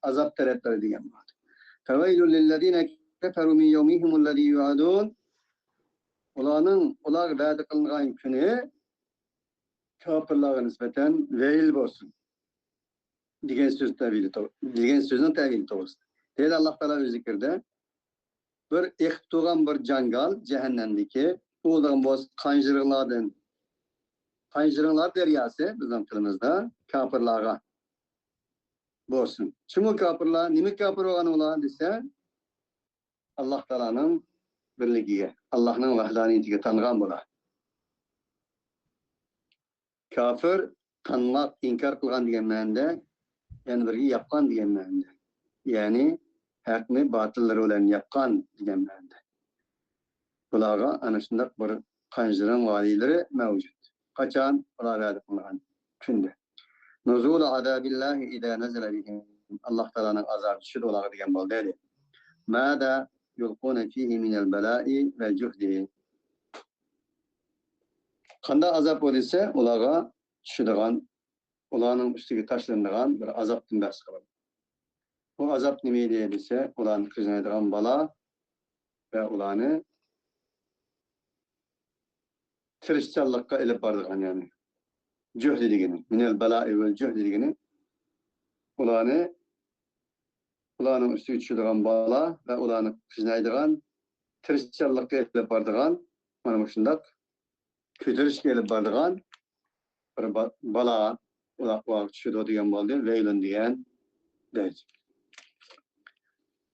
ئازاب تەرەپلىرى دېگەن بولدى. فويل للذين كفروا من يومهم الذي يوعدون. ئۇلارنىڭ، ئۇلارغا ۋەدە قىلىنغان كۈنى كاپىرلارغا نىسبەتەن ۋەيل بولسۇن دېگەن سۆز تەۋىلى تو-، دېگەن سۆزنىڭ تەۋىلى توغرىسىدا. دەيدۇ ئاللا تائالا ئۆز زىكرىدە، بىر ئېقىپ تۇرغان بىر جاڭگال جەھەننەمدىكى، ئۇ دېگەن بولسا قانجىرىڭلاردىن، قانجىرىڭلار دەرياسى بىزنىڭ تىلىمىزدا كاپىرلارغا بولسۇن. چىمۇ كاپىرلار، نېمە كاپىر بولغان ئۇلار دېسە، ئاللا تائالانىڭ بىرلىكىگە، ئاللانىڭ ۋەھدانىيىتىگە تانغان بۇلار. كاپىر، تانماق، ئىنكار قىلغان دېگەن مەنىدە، يەنە بىرگە ياپقان دېگەن مەنىدە. يەنى ھەقنى باتىللىرى بىلەن ياپقان دېگەن مەنىدە. بۇلارغا ئەنە شۇنداق بىر قانجىرىڭ ۋەدىلىرى مەۋجۇت. قاچان؟ ئۇلار ۋەدە قىلغان كۈندە. نزول عذاب الله إذا نزل بهم. ئاللا تائالانىڭ ئازابى چۈشىدۇ ئۇلارغا دېگەن بولدى، دەيدۇ. ماذا يلقون فيه من البلاء والجهد. قانداق ئازاب بۇ دېسە، ئۇلارغا چۈشىدىغان، ئۇلارنىڭ ئۈستىگە تاشلىنىدىغان بىر ئازابتىن بەھس قىلىدۇ. بۇ ئازاب نېمە ئىدى دېسە، ئۇلارنى قىينايدىغان بالا ۋە ئۇلارنى تىرىشچانلىققا ئېلىپ بارىدىغان، يەنى جۆھدى دېگىنى، من البلاء والجهد دېگىنى، ئۇلارنى ئۇلارنىڭ ئۈستىگە چۈشىدىغان بالا ۋە ئۇلارنى قىينايدىغان، تىرىشچانلىققا ئېلىپ بارىدىغان، مانا مۇشۇنداق كۆتۈرۈشكە ئېلىپ بارىدىغان بىر با-، بالا ئۇلارغا چۈشىدۇ دېگەن بولدى. ۋەيلۇن دېگەن دەيدۇ.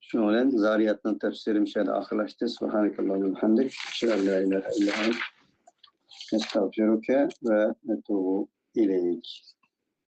شۇنىڭ بىلەن زارىياتنىڭ تەپسىرى مۇشۇ يەردە ئاخىرلاشتى. سۇبھانەكاللاھۇممە ھەمدىك، ئەشھەدۇ ئەن لا ئىلاھە ئىللا ئەنت، نەستەغفىرۇكە ۋە نەتۇبۇ ئىلەيك.